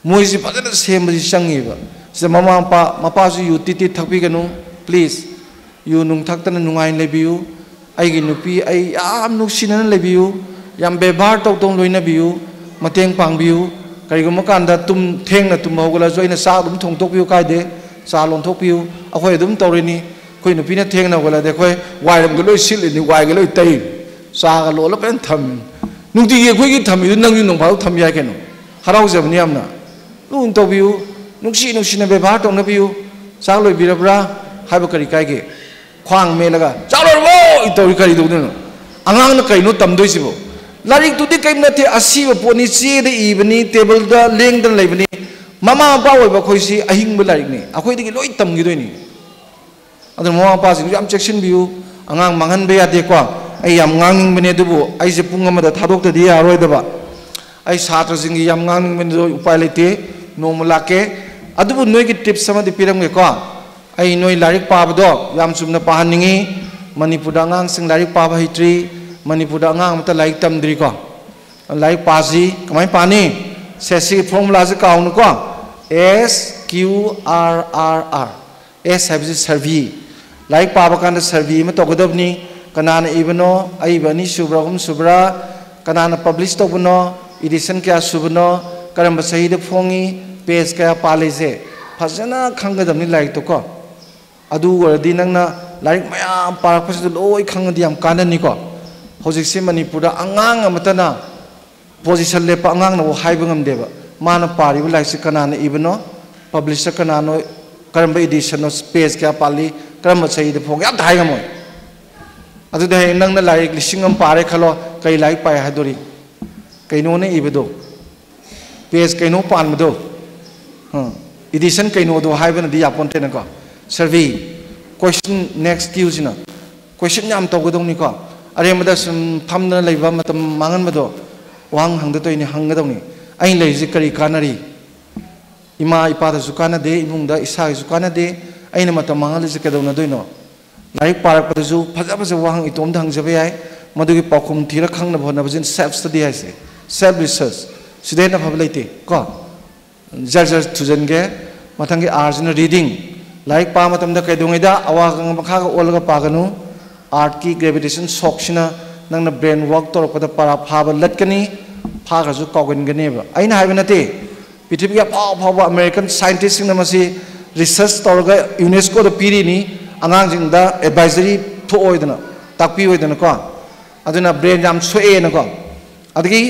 ꯃꯣꯏꯁꯤ ꯐꯖꯅ ꯁꯦꯝꯕꯁꯤ ꯆꯪꯉꯦꯕ꯫ ꯁꯤꯗ ꯃꯃꯥ ꯃꯄꯥ, ꯃꯄꯥꯁꯨ ꯌꯨ ꯇꯤꯠ ꯇꯤꯠ ꯊꯛꯄꯤꯒꯅꯨ, please꯫ ꯌꯨ ꯅꯨꯡ ꯊꯛꯇꯅ ꯅꯨꯡꯉꯥꯏꯅ ꯂꯩꯕꯤꯌꯨ꯫ ꯑꯩꯒꯤ ꯅꯨꯄꯤ ꯑꯩ ꯌꯥꯝ ꯅꯨꯡꯁꯤꯅꯅ ꯂꯩꯕꯤꯌꯨ꯫ ꯌꯥꯝ ꯕꯦꯕꯥꯔ ꯇꯧ ꯇꯧꯅ ꯂꯣꯏꯅꯕꯤꯌꯨ꯫ ꯃꯇꯦꯡ ꯄꯥꯡꯕꯤꯌꯨ꯫ ꯀꯔꯤꯒꯨꯝꯕ ꯀꯥꯟꯗ ꯇꯨꯝ-, ꯊꯦꯡꯅ ꯇꯨꯝꯕ ꯍꯧꯒꯠꯂꯁꯨ ꯑꯩꯅ ꯆꯥꯛ ꯑꯗꯨꯝ ꯊꯣꯡꯗꯣꯛꯄꯤꯌꯨ ꯀꯥꯏꯗꯦ꯫ ꯆꯥ ꯂꯣꯟꯊꯣꯛꯄꯤꯌꯨ꯫ ꯑꯩꯈꯣꯏ ꯑꯗꯨꯝ ꯇꯧꯔꯤꯅꯤ꯫ ꯑꯩꯈꯣꯏ ꯅꯨꯄꯤꯅ ꯊꯦꯡꯅ ꯍꯧꯒꯠꯂꯗꯤ ꯑꯩꯈꯣꯏ ꯋꯥꯏꯔꯝꯒ ꯂꯣꯏ ꯁꯤꯠꯂꯤꯅꯤ, ꯋꯥꯏꯒ ꯂꯣꯏ ꯇꯩ꯫ ꯆꯥꯒ ꯂꯣꯜꯂ ꯐꯖꯅ ꯊꯝꯃꯤꯅꯤ꯫ ꯅꯨꯡꯇꯤꯒꯤ ꯑꯩꯈꯣꯏꯒꯤ ꯊꯝꯃꯤꯗꯨ ꯅꯪꯁꯨ ꯅꯣꯡ ꯐꯥꯗꯣꯛ ꯊꯝ ꯌꯥꯏ ꯀꯩꯅꯣ꯫ ꯍꯔꯥꯎꯖꯕꯅꯤ ꯌꯥꯝꯅ꯫ ꯂꯨꯅ ꯇꯧꯕꯤꯌꯨ, ꯅꯨꯡꯁꯤ ꯅꯨꯡꯁꯤꯅ ꯕꯦꯕꯥꯔ ꯇꯧꯅꯕꯤꯌꯨ꯫ ꯆꯥꯛ ꯂꯣꯏꯕꯤꯔꯕ꯭ꯔꯥ ꯍꯥꯏꯕ ꯀꯔꯤ ꯀꯥꯏꯒꯦ? ꯈ꯭ꯋꯥꯡ ꯃꯦꯠꯂꯒ "ꯆꯥꯛ ꯂꯣꯏꯔꯕꯣ?" ꯇꯧꯔꯤ ꯀꯔꯤ ꯇꯧꯗꯣꯏꯅꯣ? ꯑꯉꯥꯡꯅ ꯀꯩꯅꯣ ꯇꯝꯗꯣꯏꯁꯤꯕꯣ? ꯂꯥꯏꯔꯤꯛꯇꯨꯗꯤ ꯀꯔꯤꯝ ꯅꯠꯇꯦ, ꯑꯁꯤꯕ ꯄꯣꯠꯅꯤ, ꯆꯦꯗ ꯏꯕꯅꯤ, ꯇꯦꯕꯜꯗ ꯂꯦꯡꯗꯅ ꯂꯩꯕꯅꯤ꯫ ꯃꯃꯥ ꯃꯄꯥ ꯑꯣꯏꯕ ꯑꯩꯈꯣꯏꯁꯤ ꯑꯍꯤꯡꯕ ꯂꯥꯏꯔꯤꯛꯅꯤ, ꯑꯩꯈꯣꯏꯗꯒꯤ ꯂꯣꯏ ꯇꯝꯈꯤꯗꯣꯏꯅꯤ꯫ ꯑꯗꯨꯅ ꯃꯃꯥ ꯃꯄꯥꯁꯤꯡꯁꯨ ꯌꯥꯝ ꯆꯦꯛꯁꯤꯟꯕꯤꯌꯨ꯫ ꯑꯉꯥꯡ ꯃꯥꯡꯍꯟꯕ ꯌꯥꯗꯦꯀꯣ꯫ ꯑꯩ ꯌꯥꯝ ꯉꯥꯡꯅꯤꯡꯕꯅꯦ, ꯑꯗꯨꯕꯨ ꯑꯩꯁꯦ ꯄꯨꯡ ꯑꯃꯗ ꯊꯥꯗꯣꯛꯇꯗꯤ ꯌꯥꯔꯣꯏꯗꯕ꯫ ꯑꯩ ꯁꯥꯇ꯭ꯔꯁꯤꯡꯒꯤ ꯌꯥꯝ ꯉꯥꯡꯅꯤꯡꯕꯅꯤꯗꯣ ꯎꯄꯥꯏ ꯂꯩꯇꯦ꯫ ꯅꯣꯡꯃ ꯂꯥꯛꯀꯦ꯫ ꯑꯗꯨꯕꯨ ꯅꯣꯏꯒꯤ tips ꯑꯃꯗꯤ ꯄꯤꯔꯝꯒꯦꯀꯣ꯫ ꯑꯩ ꯅꯣꯏ ꯂꯥꯏꯔꯤꯛ ꯄꯥꯕꯗꯣ ꯌꯥꯝ ꯆꯨꯝꯅ ꯄꯥꯍꯟꯅꯤꯡꯉꯤ꯫ ꯃꯅꯤꯄꯨꯔꯗ ꯑꯉꯥꯡꯁꯤꯡ ꯂꯥꯏꯔꯤꯛ ꯄꯥꯕ ꯍꯩꯇ꯭ꯔꯤ꯫ ꯃꯅꯤꯄꯨꯔꯗ ꯑꯉꯥꯡ ꯑꯃꯠꯇ ꯂꯥꯏꯔꯤꯛ ꯇꯝꯗ꯭ꯔꯤꯀꯣ꯫ ꯂꯥꯏꯔꯤꯛ ꯄꯥꯁꯤ꯫ ꯀꯃꯥꯏꯅ ꯄꯥꯅꯤ? ꯁꯦ, ꯁꯤꯒꯤ formula ꯁꯦ ꯀꯥꯎꯅꯨꯀꯣ꯫ S Q R R R꯫ S ꯍꯥꯏꯕꯁꯤ survey꯫ ꯂꯥꯏꯔꯤꯛ ꯄꯥꯕ ꯀꯥꯟꯗ survey ꯑꯃ ꯇꯧꯒꯗꯕꯅꯤ꯫ ꯀꯅꯥꯅ ꯏꯕꯅꯣ? ꯑꯏꯕ ꯑꯅꯤ ꯁꯨꯕ꯭ꯔꯥ, ꯑꯍꯨꯝ ꯁꯨꯕ꯭ꯔꯥ? ꯀꯅꯥꯅ publish ꯇꯧꯕꯅꯣ? Edition ꯀꯌꯥ ꯁꯨꯕꯅꯣ? ꯀꯔꯝꯕ ꯆꯍꯤꯗ ꯐꯣꯡꯉꯤ? Page ꯀꯌꯥ ꯄꯥꯜꯂꯤꯁꯦ ꯐꯖꯅ ꯈꯪꯒꯗꯕꯅꯤ ꯂꯥꯏꯔꯤꯛꯇꯣ ꯀꯣ꯫ ꯑꯗꯨ ꯑꯣꯏꯔꯗꯤ ꯅꯪꯅ ꯂꯥꯏꯔꯤꯛ ꯃꯌꯥꯝ ꯄꯥꯔꯛꯄꯁꯤꯗ ꯂꯣꯏ ꯈꯪꯉꯗꯤ ꯌꯥꯝ ꯀꯥꯟꯅꯅꯤꯀꯣ꯫ ꯍꯧꯖꯤꯛꯁꯤ ꯃꯅꯤꯄꯨꯔꯗ ꯑꯉꯥꯡ ꯑꯃꯠꯇꯅ position ꯂꯦꯞꯄ ꯑꯉꯥꯡꯅꯕꯨ ꯍꯥꯏꯕ ꯉꯝꯗꯦꯕ꯫ ꯃꯥꯅ ꯄꯥꯔꯤꯕ ꯂꯥꯏꯔꯤꯛꯁꯤ ꯀꯅꯥꯅ ꯏꯕꯅꯣ, publisher ꯀꯅꯥꯅꯣ, ꯀꯔꯝꯕ edition ꯅꯣ, page ꯀꯌꯥ ꯄꯥꯜꯂꯤ, ꯀꯔꯝꯕ ꯆꯍꯤꯗ ꯐꯣꯡꯉꯤ, ꯑꯝꯇ ꯍꯥꯏ ꯉꯝꯃꯣꯏ꯫ ꯑꯗꯨꯗꯤ ꯍꯌꯦꯡ ꯅꯪꯅ ꯂꯥꯏꯔꯤꯛ ꯂꯤꯁꯤꯡ ꯑꯃ ꯄꯥꯔꯦ ꯈꯜꯂꯣ, ꯀꯔꯤ ꯂꯥꯏꯔꯤꯛ ꯄꯥꯏ ꯍꯥꯏꯗꯣꯔꯤ? ꯀꯩꯅꯣꯅ ꯏꯕꯗꯣ? Page ꯀꯩꯅꯣ ꯄꯥꯟꯕꯗꯣ? ꯑ꯫ Edition ꯀꯩꯅꯣꯗꯣ ꯍꯥꯏꯕꯅꯗꯤ ꯌꯥꯄꯣꯟꯇꯦꯅꯀꯣ꯫ Survey, question, next Q ꯁꯤꯅ question ꯌꯥꯝ ꯇꯧꯒꯗꯧꯅꯤꯀꯣ꯫ ꯑꯔꯦꯝꯕꯗ ꯁꯨꯝ ꯐꯝꯗꯅ ꯂꯩꯕ, ꯃꯇꯝ ꯃꯥꯡꯍꯟꯕꯗꯣ, ꯋꯥꯍꯪ ꯍꯪꯗ ꯇꯧꯔꯤꯅꯤ, ꯍꯪꯒꯗꯧꯅꯤ꯫ ꯑꯩꯅ ꯂꯩꯔꯤꯁꯦ ꯀꯔꯤ ꯀꯥꯟꯅꯔꯤ? ꯏꯃꯥ ꯏꯄꯥꯗꯁꯨ ꯀꯥꯟꯅꯗꯦ, ꯏꯃꯨꯡꯗ ꯏꯁꯥꯒꯤꯁꯨ ꯀꯥꯟꯅꯗꯦ꯫ ꯑꯩꯅ ꯃꯇꯝ ꯃꯥꯡꯍꯜꯂꯤꯁꯦ ꯀꯩꯗꯧꯅꯗꯣꯏꯅꯣ? ꯂꯥꯏꯔꯤꯛ ꯄꯥꯔꯛꯄꯗꯁꯨ ꯐꯖ ꯐꯖꯕ ꯋꯥꯍꯪ ꯏꯇꯣꯝꯗ ꯍꯪꯖꯕ ꯌꯥꯏ꯫ ꯃꯗꯨꯒꯤ ꯄꯥꯎꯈꯨꯝ ꯊꯤꯔ ꯈꯪꯅꯕ ꯍꯣꯠꯅꯕꯁꯤꯅ self study ꯍꯥꯏꯁꯦ, self research꯫ ꯁꯤꯗ ꯍꯦꯟꯅ ꯐꯕ ꯂꯩꯇꯦ ꯀꯣ꯫ ꯖꯔ ꯖꯔ ꯊꯨꯖꯟꯒꯦ꯫ ꯃꯊꯪꯒꯤ R ꯁꯤꯅ reading꯫ ꯂꯥꯏꯔꯤꯛ ꯄꯥꯕ ꯃꯇꯝꯗ ꯀꯩꯗꯧꯉꯩꯗ ꯑꯋꯥꯡ ꯃꯈꯥꯒ ꯑꯣꯜꯂꯒ ꯄꯥꯒꯅꯨ꯫ Earth ꯀꯤ gravitation shock ꯁꯤꯅ ꯅꯪꯅ brain work ꯇꯧꯔꯛꯄꯗ ꯄꯔꯥ ꯐꯥꯕ ꯂꯠꯀꯅꯤ, ꯐꯥꯈ꯭ꯔꯁꯨ ꯀꯥꯎꯒꯟꯒꯅꯦꯕ꯫ ꯑꯩꯅ ꯍꯥꯏꯕ ꯅꯠꯇꯦ, ꯄ꯭ꯔꯤꯊꯤꯕꯤꯒꯤ ꯑꯐꯥꯎ ꯑꯐꯥꯎꯕ American scientist ꯁꯤꯡꯅ ꯃꯁꯤ research ꯇꯧꯔꯒ UNESCO ꯗ ꯄꯤꯔꯤꯅꯤ, ꯑꯉꯥꯡꯁꯤꯡꯗ advisory ꯊꯣꯛꯑꯣꯏꯗꯅ, ꯇꯥꯛꯄꯤꯑꯣꯏꯗꯅꯀꯣ꯫ ꯑꯗꯨꯅ brain ꯌꯥꯝ ꯁꯣꯛꯑꯦꯅꯀꯣ꯫ ꯑꯗꯒꯤ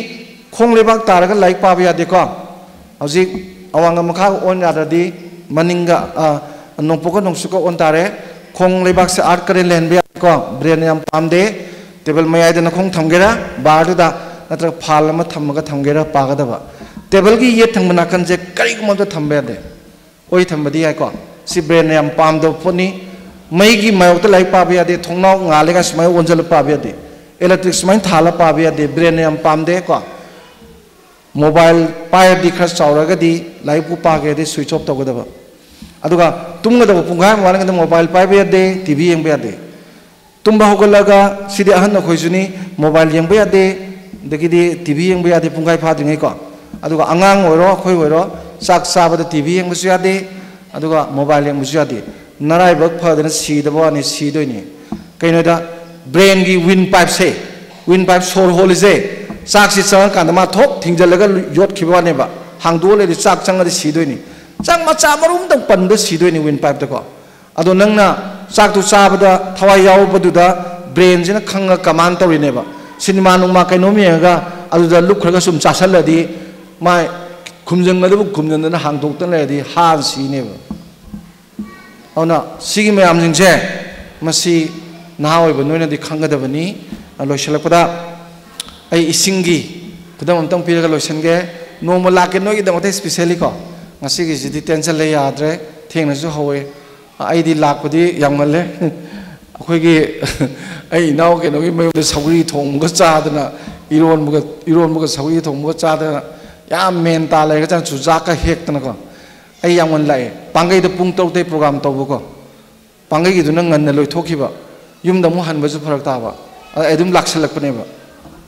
ꯈꯣꯡ ꯂꯩꯕꯥꯛ ꯇꯥꯔꯒ ꯂꯥꯏꯔꯤꯛ ꯄꯥꯕ ꯌꯥꯗꯦꯀꯣ꯫ ꯍꯧꯖꯤꯛ ꯑꯋꯥꯡꯒ ꯃꯈꯥꯒ ꯑꯣꯟ ꯌꯥꯗ꯭ꯔꯗꯤ ꯃꯅꯤꯡꯒ, ꯑ, ꯅꯣꯡꯄꯣꯛꯀ ꯅꯣꯡꯆꯨꯞꯀ ꯑꯣꯟ ꯇꯥꯔꯦ꯫ ꯈꯣꯡ ꯂꯩꯕꯥꯛꯁꯦ earth current ꯂꯩꯍꯟꯕ ꯌꯥꯗꯦꯀꯣ, brain ꯌꯥꯝ ꯄꯥꯝꯗꯦ꯫ Table ꯃꯌꯥꯏꯗ ꯅꯈꯣꯡ ꯊꯝꯒꯦꯔꯥ, bar ꯗꯨꯗ, ꯅꯠꯇ꯭ꯔꯒ ꯐꯥꯜ ꯑꯃ ꯊꯝꯃꯒ ꯊꯝꯒꯦꯔꯥ, ꯄꯥꯒꯗꯕ꯫ Table ꯒꯤ ꯌꯦꯠ ꯊꯪꯕ ꯅꯥꯀꯟꯁꯦ ꯀꯔꯤꯒꯨꯝꯕ ꯑꯝꯇ ꯊꯝꯕ ꯌꯥꯗꯦ꯫ ꯑꯣꯏ ꯊꯝꯕꯗꯤ ꯌꯥꯏꯀꯣ꯫ ꯁꯤ brain ꯅ ꯌꯥꯝ ꯄꯥꯝꯗꯕ ꯄꯣꯠꯅꯤ꯫ ꯃꯩꯒꯤ ꯃꯥꯌꯣꯛꯇ ꯂꯥꯏꯔꯤꯛ ꯄꯥꯕ ꯌꯥꯗꯦ, ꯊꯣꯡꯅꯥꯎ ꯉꯥꯜꯂꯦꯒ ꯁꯨꯃꯥꯏꯅ ꯑꯣꯟꯁꯤꯜꯂ ꯄꯥꯕ ꯌꯥꯗꯦ, electric ꯁꯨꯃꯥꯏꯅ ꯊꯥꯜꯂ ꯄꯥꯕ ꯌꯥꯗꯦ, brain ꯅ ꯌꯥꯝ ꯄꯥꯝꯗꯦꯀꯣ꯫ Mobile ꯄꯥꯏꯔꯗꯤ ꯈꯔ ꯆꯥꯎꯔꯒꯗꯤ ꯂꯥꯏꯔꯤꯛꯄꯨ ꯄꯥꯒꯦꯗꯤ switch off ꯇꯧꯒꯗꯕ꯫ ꯑꯗꯨꯒ ꯇꯨꯝꯒꯗꯕ ꯄꯨꯡꯈꯥꯏ ꯑꯃ ꯋꯥꯠꯂꯤꯉꯩꯗ mobile ꯄꯥꯏꯕ ꯌꯥꯗꯦ, T V ꯌꯦꯡꯕ ꯌꯥꯗꯦ꯫ ꯇꯨꯝꯕ ꯍꯧꯒꯠꯂꯒ, ꯁꯤꯗꯤ ꯑꯍꯟ ꯑꯩꯈꯣꯏꯁꯨꯅꯤ, mobile ꯌꯦꯡꯕ ꯌꯥꯗꯦ, ꯑꯗꯒꯤꯗꯤ T V ꯌꯦꯡꯕ ꯌꯥꯗꯦ ꯄꯨꯡꯈꯥꯏ ꯐꯥꯗ꯭ꯔꯤꯉꯩꯀꯣ꯫ ꯑꯗꯨꯒ ꯑꯉꯥꯡ ꯑꯣꯏꯔꯣ, ꯑꯩꯈꯣꯏ ꯑꯣꯏꯔꯣ, ꯆꯥꯛ ꯆꯥꯕꯗ T V ꯌꯦꯡꯕꯁꯨ ꯌꯥꯗꯦ, ꯑꯗꯨꯒ mobile ꯌꯦꯡꯕꯁꯨ ꯌꯥꯗꯦ꯫ ꯅꯔꯥꯏꯕꯛ ꯐꯗꯅ ꯁꯤꯗꯕ ꯋꯥꯅꯤ, ꯁꯤꯗꯣꯏꯅꯤ꯫ ꯀꯩꯅꯣꯗ, brain ꯒꯤ windpipe ꯁꯦ, windpipe ꯁꯣꯔ ꯍꯣꯜꯂꯤꯁꯦ, ꯆꯥꯛꯁꯤ ꯆꯪꯉꯀꯥꯟꯗ ꯃꯥ ꯊꯣꯛ ꯊꯤꯡꯖꯤꯜꯂꯒ ꯌꯣꯠꯈꯤꯕ ꯋꯥꯅꯦꯕ꯫ ꯍꯥꯡꯗꯣꯛꯑ ꯂꯩꯔꯗꯤ ꯆꯥꯛ ꯆꯪꯉꯗꯤ ꯁꯤꯗꯣꯏꯅꯤ꯫ ꯆꯥꯛ ꯃꯆꯥ ꯃꯔꯨ ꯑꯝꯇꯪ ꯄꯟꯕꯗ ꯁꯤꯗꯣꯏꯅꯤ windpipe ꯇꯀꯣ꯫ ꯑꯗꯣ ꯅꯪꯅ ꯆꯥꯛꯇꯨ ꯆꯥꯕꯗ ꯊꯋꯥꯏ ꯌꯥꯎꯕꯗꯨꯗ brain ꯁꯤꯅ ꯈꯪꯉꯒ command ꯇꯧꯔꯤꯅꯦꯕ꯫ ꯁꯤꯅꯦꯃꯥ ꯅꯨꯡꯃꯥ ꯀꯩꯅꯣꯝ ꯌꯦꯡꯉꯒ ꯑꯗꯨꯗ ꯂꯨꯞꯈ꯭ꯔꯒ ꯁꯨꯝ ꯆꯥꯁꯜꯂꯗꯤ ꯃꯥꯏ ꯈꯨꯝꯖꯪ ꯑꯗꯨꯕꯨ ꯈꯨꯝꯖꯪꯗꯅ ꯍꯥꯡꯗꯣꯛꯇꯅ ꯂꯩꯔꯗꯤ ꯍꯥ ꯁꯤꯅꯦꯕ꯫ ꯑꯗꯨꯅ ꯁꯤꯒꯤ ꯃꯌꯥꯝꯁꯤꯡꯁꯦ ꯃꯁꯤ ꯅꯍꯥ ꯑꯣꯏꯕ ꯅꯣꯏꯅꯗꯤ ꯈꯪꯒꯗꯕꯅꯤ꯫ ꯂꯣꯏꯁꯤꯜꯂꯛꯄꯗ ꯑꯩ ꯏꯁꯤꯡꯒꯤ ꯈꯨꯗꯝ ꯑꯝꯇꯪ ꯄꯤꯔꯒ ꯂꯣꯏꯁꯤꯟꯒꯦ꯫ ꯅꯣꯡꯃ ꯂꯥꯛꯀꯦ ꯅꯣꯏꯒꯤꯗꯃꯛꯇ specially ꯀꯣ꯫ ꯉꯁꯤꯒꯤꯁꯤꯗꯤ ꯇꯦꯟꯁꯟ ꯂꯩ ꯌꯥꯗ꯭ꯔꯦ, ꯊꯦꯡꯅꯁꯨ ꯍꯧꯋꯦ꯫ ꯑꯩꯗꯤ ꯂꯥꯛꯄꯗꯤ ꯌꯥꯝ ꯉꯜꯂꯦ꯫ ꯑꯩꯈꯣꯏꯒꯤ ꯑꯩ ꯏꯅꯥꯎ ꯀꯩꯅꯣꯒꯤ ꯃꯌꯨꯝꯗ ꯁꯧꯒ꯭ꯔꯤ ꯊꯣꯡꯕꯒ ꯆꯥꯗꯅ, ꯏꯔꯣꯟꯕꯒ, ꯏꯔꯣꯟꯕꯒ ꯁꯧꯒ꯭ꯔꯤ ꯊꯣꯡꯕꯒ ꯆꯥꯗꯅ, ꯌꯥꯝ ꯃꯦꯟ ꯇꯥ ꯂꯩꯔꯒ ꯆꯥꯅ ꯆꯨꯖꯥꯛꯀ ꯍꯦꯛꯇꯅꯀꯣ꯫ ꯑꯩ ꯌꯥꯝ ꯉꯟꯅ ꯂꯥꯛꯑꯦ꯫ ꯄꯥꯡꯒꯩꯗ ꯄꯨꯡ ꯇꯔꯨꯛꯇꯩ ꯄ꯭ꯔꯣꯒ꯭ꯔꯥꯝ ꯇꯧꯕꯀꯣ꯫ ꯄꯥꯡꯒꯩꯒꯤꯗꯨꯅ ꯉꯟꯅ ꯂꯣꯏꯊꯣꯛꯈꯤꯕ, ꯌꯨꯝꯗ ꯑꯃꯨꯛ ꯍꯟꯕꯁꯨ ꯐꯔꯛ ꯇꯥꯕ꯫ ꯑꯗ ꯑꯩ ꯑꯗꯨꯝ ꯂꯥꯛꯁꯜꯂꯛꯄꯅꯦꯕ꯫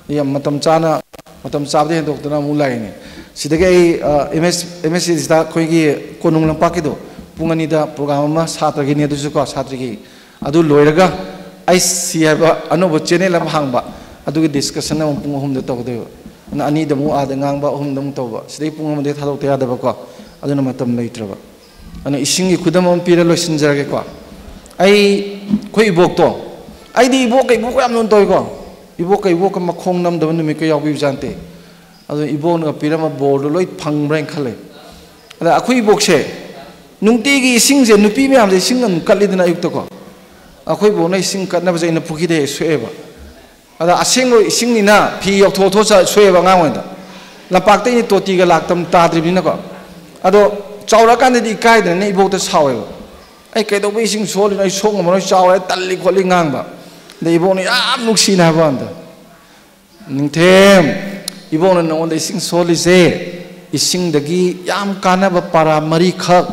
ꯌꯥꯝ ꯃꯇꯝ ꯆꯥꯅ, ꯃꯇꯝ ꯆꯥꯕꯗ ꯍꯦꯟꯗꯣꯛꯇꯅ ꯑꯃꯨꯛ ꯂꯥꯛꯏꯅꯦ꯫ ꯁꯤꯗꯒꯤ ꯑꯩ, ꯑ, ꯑꯦꯝ ꯑꯦꯁ, ꯑꯦꯝ ꯑꯦꯁ ꯁꯤꯗ ꯑꯩꯈꯣꯏꯒꯤ ꯀꯣꯅꯨꯡ ꯂꯝꯄꯥꯛꯀꯤꯗꯣ, ꯄꯨꯡ ꯑꯅꯤꯗ ꯄ꯭ꯔꯣꯒ꯭ꯔꯥꯝ ꯑꯃ ꯁꯥꯇ꯭ꯔꯒꯤꯅꯤ, ꯑꯗꯨꯁꯨ ꯀꯣ, ꯁꯥꯇ꯭ꯔꯒꯤ꯫ ꯑꯗꯨ ꯂꯣꯏꯔꯒ ꯑꯩ ꯁꯤ ꯍꯥꯏꯕ ꯑꯅꯧꯕ ꯆꯦꯅꯦꯜ ꯑꯃ ꯍꯥꯡꯕ, ꯑꯗꯨꯒꯤ ꯗꯤꯁꯀꯁꯟ ꯑꯃꯨꯛ ꯄꯨꯡ ꯑꯍꯨꯝꯗ ꯇꯧꯒꯗꯣꯏꯕ꯫ ꯑꯗꯨꯅ ꯑꯅꯤꯗ ꯑꯃꯨꯛ ꯑꯥꯗ ꯉꯥꯡꯕ, ꯑꯍꯨꯝꯗ ꯑꯃꯨꯛ ꯇꯧꯕ꯫ ꯁꯤꯗꯩ ꯄꯨꯡ ꯑꯃꯗꯤ ꯊꯥꯗꯣꯛꯇ ꯌꯥꯗꯕꯀꯣ꯫ ꯑꯗꯨꯅ ꯃꯇꯝ ꯂꯩꯇ꯭ꯔꯕ꯫ ꯑꯗꯨꯅ ꯏꯁꯤꯡꯒꯤ ꯈꯨꯗꯝ ꯑꯃ ꯄꯤꯔ ꯂꯣꯏꯁꯤꯟꯖꯔꯒꯦꯀꯣ꯫ ꯑꯩ, ꯑꯩꯈꯣꯏ ꯏꯕꯣꯛꯇꯣ, ꯑꯩꯗꯤ ꯏꯕꯣꯛꯀ ꯏꯕꯣꯛꯀ ꯌꯥꯝ ꯂꯨꯅ ꯇꯧꯏꯀꯣ꯫ ꯏꯕꯣꯛꯀ ꯏꯕꯣꯛꯀ ꯃꯈꯣꯡ ꯅꯝꯗꯕ ꯅꯨꯃꯤꯠꯀ ꯌꯥꯎꯕꯤꯕꯖꯥꯠ ꯅꯠꯇꯦ꯫ ꯑꯗꯨ ꯏꯕꯣꯛꯅꯒ ꯄꯤꯔꯝꯕ ꯕꯣꯔꯗꯣ ꯂꯣꯏ ꯐꯪꯕ꯭ꯔꯥ ꯍꯥꯏꯅ ꯈꯜꯂꯦ꯫ ꯑꯗ ꯑꯩꯈꯣꯏ ꯏꯕꯣꯛꯁꯦ ꯅꯨꯡꯇꯤꯒꯤ ꯏꯁꯤꯡꯁꯦ, ꯅꯨꯄꯤ ꯃꯌꯥꯝꯁꯦ ꯏꯁꯤꯡ ꯑꯗꯨꯝ ꯀꯠꯂꯤꯗꯅ ꯑꯌꯨꯛꯇꯀꯣ꯫ ꯑꯩꯈꯣꯏ ꯏꯕꯣꯛꯅ ꯏꯁꯤꯡ ꯀꯠꯅꯕꯁꯦ ꯑꯩꯅ ꯄꯨꯈ꯭ꯔꯤꯗ ꯍꯦꯛ ꯁꯣꯛꯑꯦꯕ꯫ ꯑꯗ ꯑꯁꯦꯡꯕ ꯏꯁꯤꯡꯅꯤꯅ ꯐꯤ ꯌꯧꯊꯣꯛ ꯊꯣꯛ ꯆ-, ꯁꯣꯛꯑꯦꯕ ꯑꯉꯥꯡ ꯑꯣꯏꯅ꯫ ꯂꯝꯄꯥꯛꯇ ꯑꯩꯅ ꯇꯣꯇꯤꯒ ꯂꯥꯛꯇꯝ ꯇꯥꯗ꯭ꯔꯤꯕꯅꯤꯅꯀꯣ꯫ ꯑꯗꯣ ꯆꯥꯎꯔꯛꯑꯀꯥꯟꯗꯗꯤ ꯏꯀꯥꯏꯗꯅꯅꯦ ꯏꯕꯣꯛꯇ ꯁꯥꯎꯋꯦꯕ꯫ "ꯑꯩ ꯀꯩꯗꯧꯕꯩ ꯏꯁꯤꯡ ꯁꯣꯛꯍꯜꯂꯤꯅꯣ? ꯑꯩ ꯁꯣꯛ ꯉꯝꯃꯔꯣꯏ, ꯆꯥꯎꯔꯦ, ꯇꯜꯂꯤ" ꯈꯣꯠꯂꯤ ꯉꯥꯡꯕ꯫ ꯑꯗ ꯏꯕꯣꯛꯅ ꯌꯥꯝ ꯅꯨꯡꯁꯤꯅ ꯍꯥꯏꯕ ꯋꯥꯅꯤꯗ, "ꯅꯤꯡꯊꯦꯝ, ꯏꯕꯣꯛꯅ ꯅꯉꯣꯟꯗ ꯏꯁꯤꯡ ꯁꯣꯛꯍꯜꯂꯤꯁꯦ ꯏꯁꯤꯡꯗꯒꯤ ꯌꯥꯝ ꯀꯥꯟꯅꯕ ꯄꯥꯔꯥ ꯃꯔꯤꯈꯛ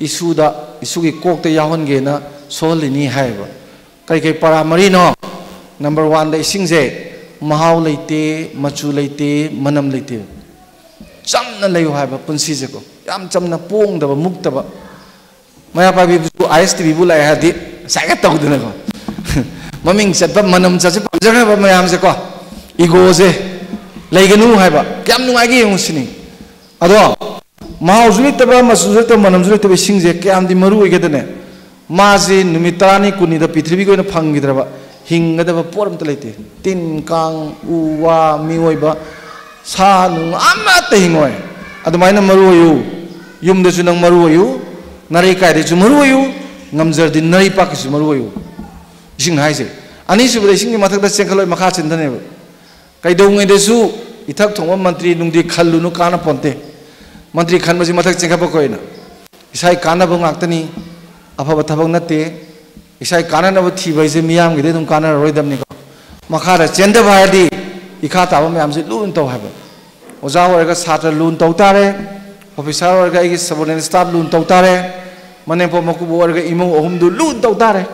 ꯏꯁꯨꯗ, ꯏꯁꯨꯒꯤ ꯀꯣꯛꯇ ꯌꯥꯎꯍꯟꯒꯦꯅ ꯁꯣꯛꯍꯜꯂꯤꯅꯤ" ꯍꯥꯏꯌꯦꯕ꯫ ꯀꯩ ꯀꯩ ꯄꯥꯔꯥ ꯃꯔꯤꯅꯣ? ꯅꯝꯕꯔ ꯋꯥꯟꯗ ꯏꯁꯤꯡꯁꯦ ꯃꯍꯥꯎ ꯂꯩꯇꯦ, ꯃꯆꯨ ꯂꯩꯇꯦ, ꯃꯅꯝ ꯂꯩꯇꯦ꯫ ꯆꯝꯅ ꯂꯩꯌꯨ ꯍꯥꯏꯕ ꯄꯨꯟꯁꯤꯁꯦꯀꯣ꯫ ꯌꯥꯝ ꯆꯝꯅ, ꯄꯣꯡꯗꯕ, ꯃꯨꯛꯇꯕ꯫ ꯃꯩꯔꯥ ꯄꯥꯏꯕꯤꯕꯨꯁꯨ ꯑꯥꯏ ꯑꯦꯁ ꯇꯤ ꯚꯤꯕꯨ ꯂꯥꯛꯑꯦ ꯍꯥꯏꯔꯗꯤ ꯉꯁꯥꯏꯒ ꯇꯧꯗꯅꯀꯣ꯫ ꯃꯃꯤꯡ ꯆꯠꯄ, ꯃꯅꯝ ꯆꯠꯁꯦ ꯄꯥꯝꯖꯈ꯭ꯔꯕ ꯃꯌꯥꯝꯁꯦꯀꯣ꯫ ꯏꯒꯣꯁꯦ ꯂꯩꯒꯅꯨ ꯍꯥꯏꯕ꯫ ꯀꯌꯥꯝ ꯅꯨꯡꯉꯥꯏꯒꯦ ꯌꯦꯡꯉꯨ ꯁꯤꯅꯤ꯫ ꯑꯗꯣ ꯃꯍꯥꯎꯁꯨ ꯂꯩꯇꯕ, ꯃꯆꯨꯁꯨ ꯂꯩꯇꯕ, ꯃꯅꯝꯁꯨ ꯂꯩꯇꯕ ꯏꯁꯤꯡꯁꯦ ꯀꯌꯥꯝꯗꯤ ꯃꯔꯨ ꯑꯣꯏꯒꯦꯗꯅꯦ꯫ ꯃꯥꯁꯤ ꯅꯨꯃꯤꯠ ꯇꯔꯥꯅꯤ ꯀꯨꯟꯅꯤꯗ ꯄ꯭ꯔꯤꯊꯤꯕꯤꯒꯤ ꯑꯣꯏꯅ ꯐꯪꯈꯤꯗ꯭ꯔꯕ ꯍꯤꯡꯒꯗꯕ ꯄꯣꯠ ꯑꯝꯇ ꯂꯩꯇꯦ꯫ ꯇꯤꯟ, ꯀꯥꯡ, ꯎ, ꯋꯥ, ꯃꯤꯑꯣꯏꯕ, ꯁꯥ, ꯅꯨꯡ ꯑꯃꯠꯇ ꯍꯤꯡꯉꯣꯏ꯫ ꯑꯗꯨꯃꯥꯏꯅ ꯃꯔꯨ ꯑꯣꯏꯌꯨ꯫ ꯌꯨꯝꯗꯁꯨ ꯅꯪ ꯃꯔꯨ ꯑꯣꯏꯌꯨ, ꯅꯥꯔꯩ ꯀꯥꯏꯗꯁꯨ ꯃꯔꯨ ꯑꯣꯏꯌꯨ, ꯉꯝꯖꯔꯗꯤ ꯅꯥꯔꯩ ꯄꯥꯛꯀꯤꯁꯨ ꯃꯔꯨ ꯑꯣꯏꯌꯨ꯫ ꯏꯁꯤꯡ ꯍꯥꯏꯁꯦ꯫ ꯑꯅꯤꯁꯨꯕꯗ ꯏꯁꯤꯡꯒꯤ ꯃꯊꯛꯇ ꯆꯦꯟꯈꯠꯂꯣꯏ, ꯃꯈꯥ ꯆꯦꯟꯊꯅꯦꯕ꯫ ꯀꯩꯗꯧꯉꯩꯗꯁꯨ ꯏꯊꯛ ꯊꯣꯡꯕ ꯃꯟꯇ꯭ꯔꯤ ꯅꯨꯡꯗꯤ ꯈꯜꯂꯨꯅꯨ, ꯀꯥꯟꯅ ꯄꯣꯟꯇꯦ꯫ ꯃꯟꯇ꯭ꯔꯤ ꯈꯟꯕꯁꯤ ꯃꯊꯛ ꯆꯦꯟꯈꯠꯄ ꯀꯣꯏꯅ ꯏꯁꯥꯒꯤ ꯀꯥꯟꯅꯕ ꯉꯥꯛꯇꯅꯤ, ꯑꯐꯕ ꯊꯕꯛ ꯅꯠꯇꯦ꯫ ꯏꯁꯥꯒꯤ ꯀꯥꯟꯅꯅꯕ ꯊꯤꯕ ꯍꯥꯏꯁꯦ ꯃꯤꯌꯥꯝꯒꯤꯗꯤ ꯑꯗꯨꯝ ꯀꯥꯟꯅꯔꯔꯣꯏꯗꯕꯅꯤꯀꯣ꯫ ꯃꯈꯥꯗ ꯆꯦꯟꯊꯕ ꯍꯥꯏꯔꯗꯤ ꯏꯈꯥ ꯇꯥꯕ ꯃꯌꯥꯝꯁꯤ ꯂꯨꯅ ꯇꯧ ꯍꯥꯏꯕ꯫ ꯑꯣꯖꯥ ꯑꯣꯏꯔꯒ ꯁꯥꯇ꯭ꯔ ꯂꯨꯅ ꯇꯧ ꯇꯥꯔꯦ, ꯑꯣꯐꯤꯁꯥꯔ ꯑꯣꯏꯔꯒ ꯑꯩꯒꯤ subordinate staff ꯂꯨꯅ ꯇꯧ ꯇꯥꯔꯦ, ꯃꯅꯦꯝꯄꯣꯛ ꯃꯀꯨꯕꯣꯛ ꯑꯣꯏꯔꯒ ꯏꯃꯨꯡ ꯑꯍꯨꯝꯗꯨ ꯂꯨꯅ ꯇꯧ ꯇꯥꯔꯦ꯫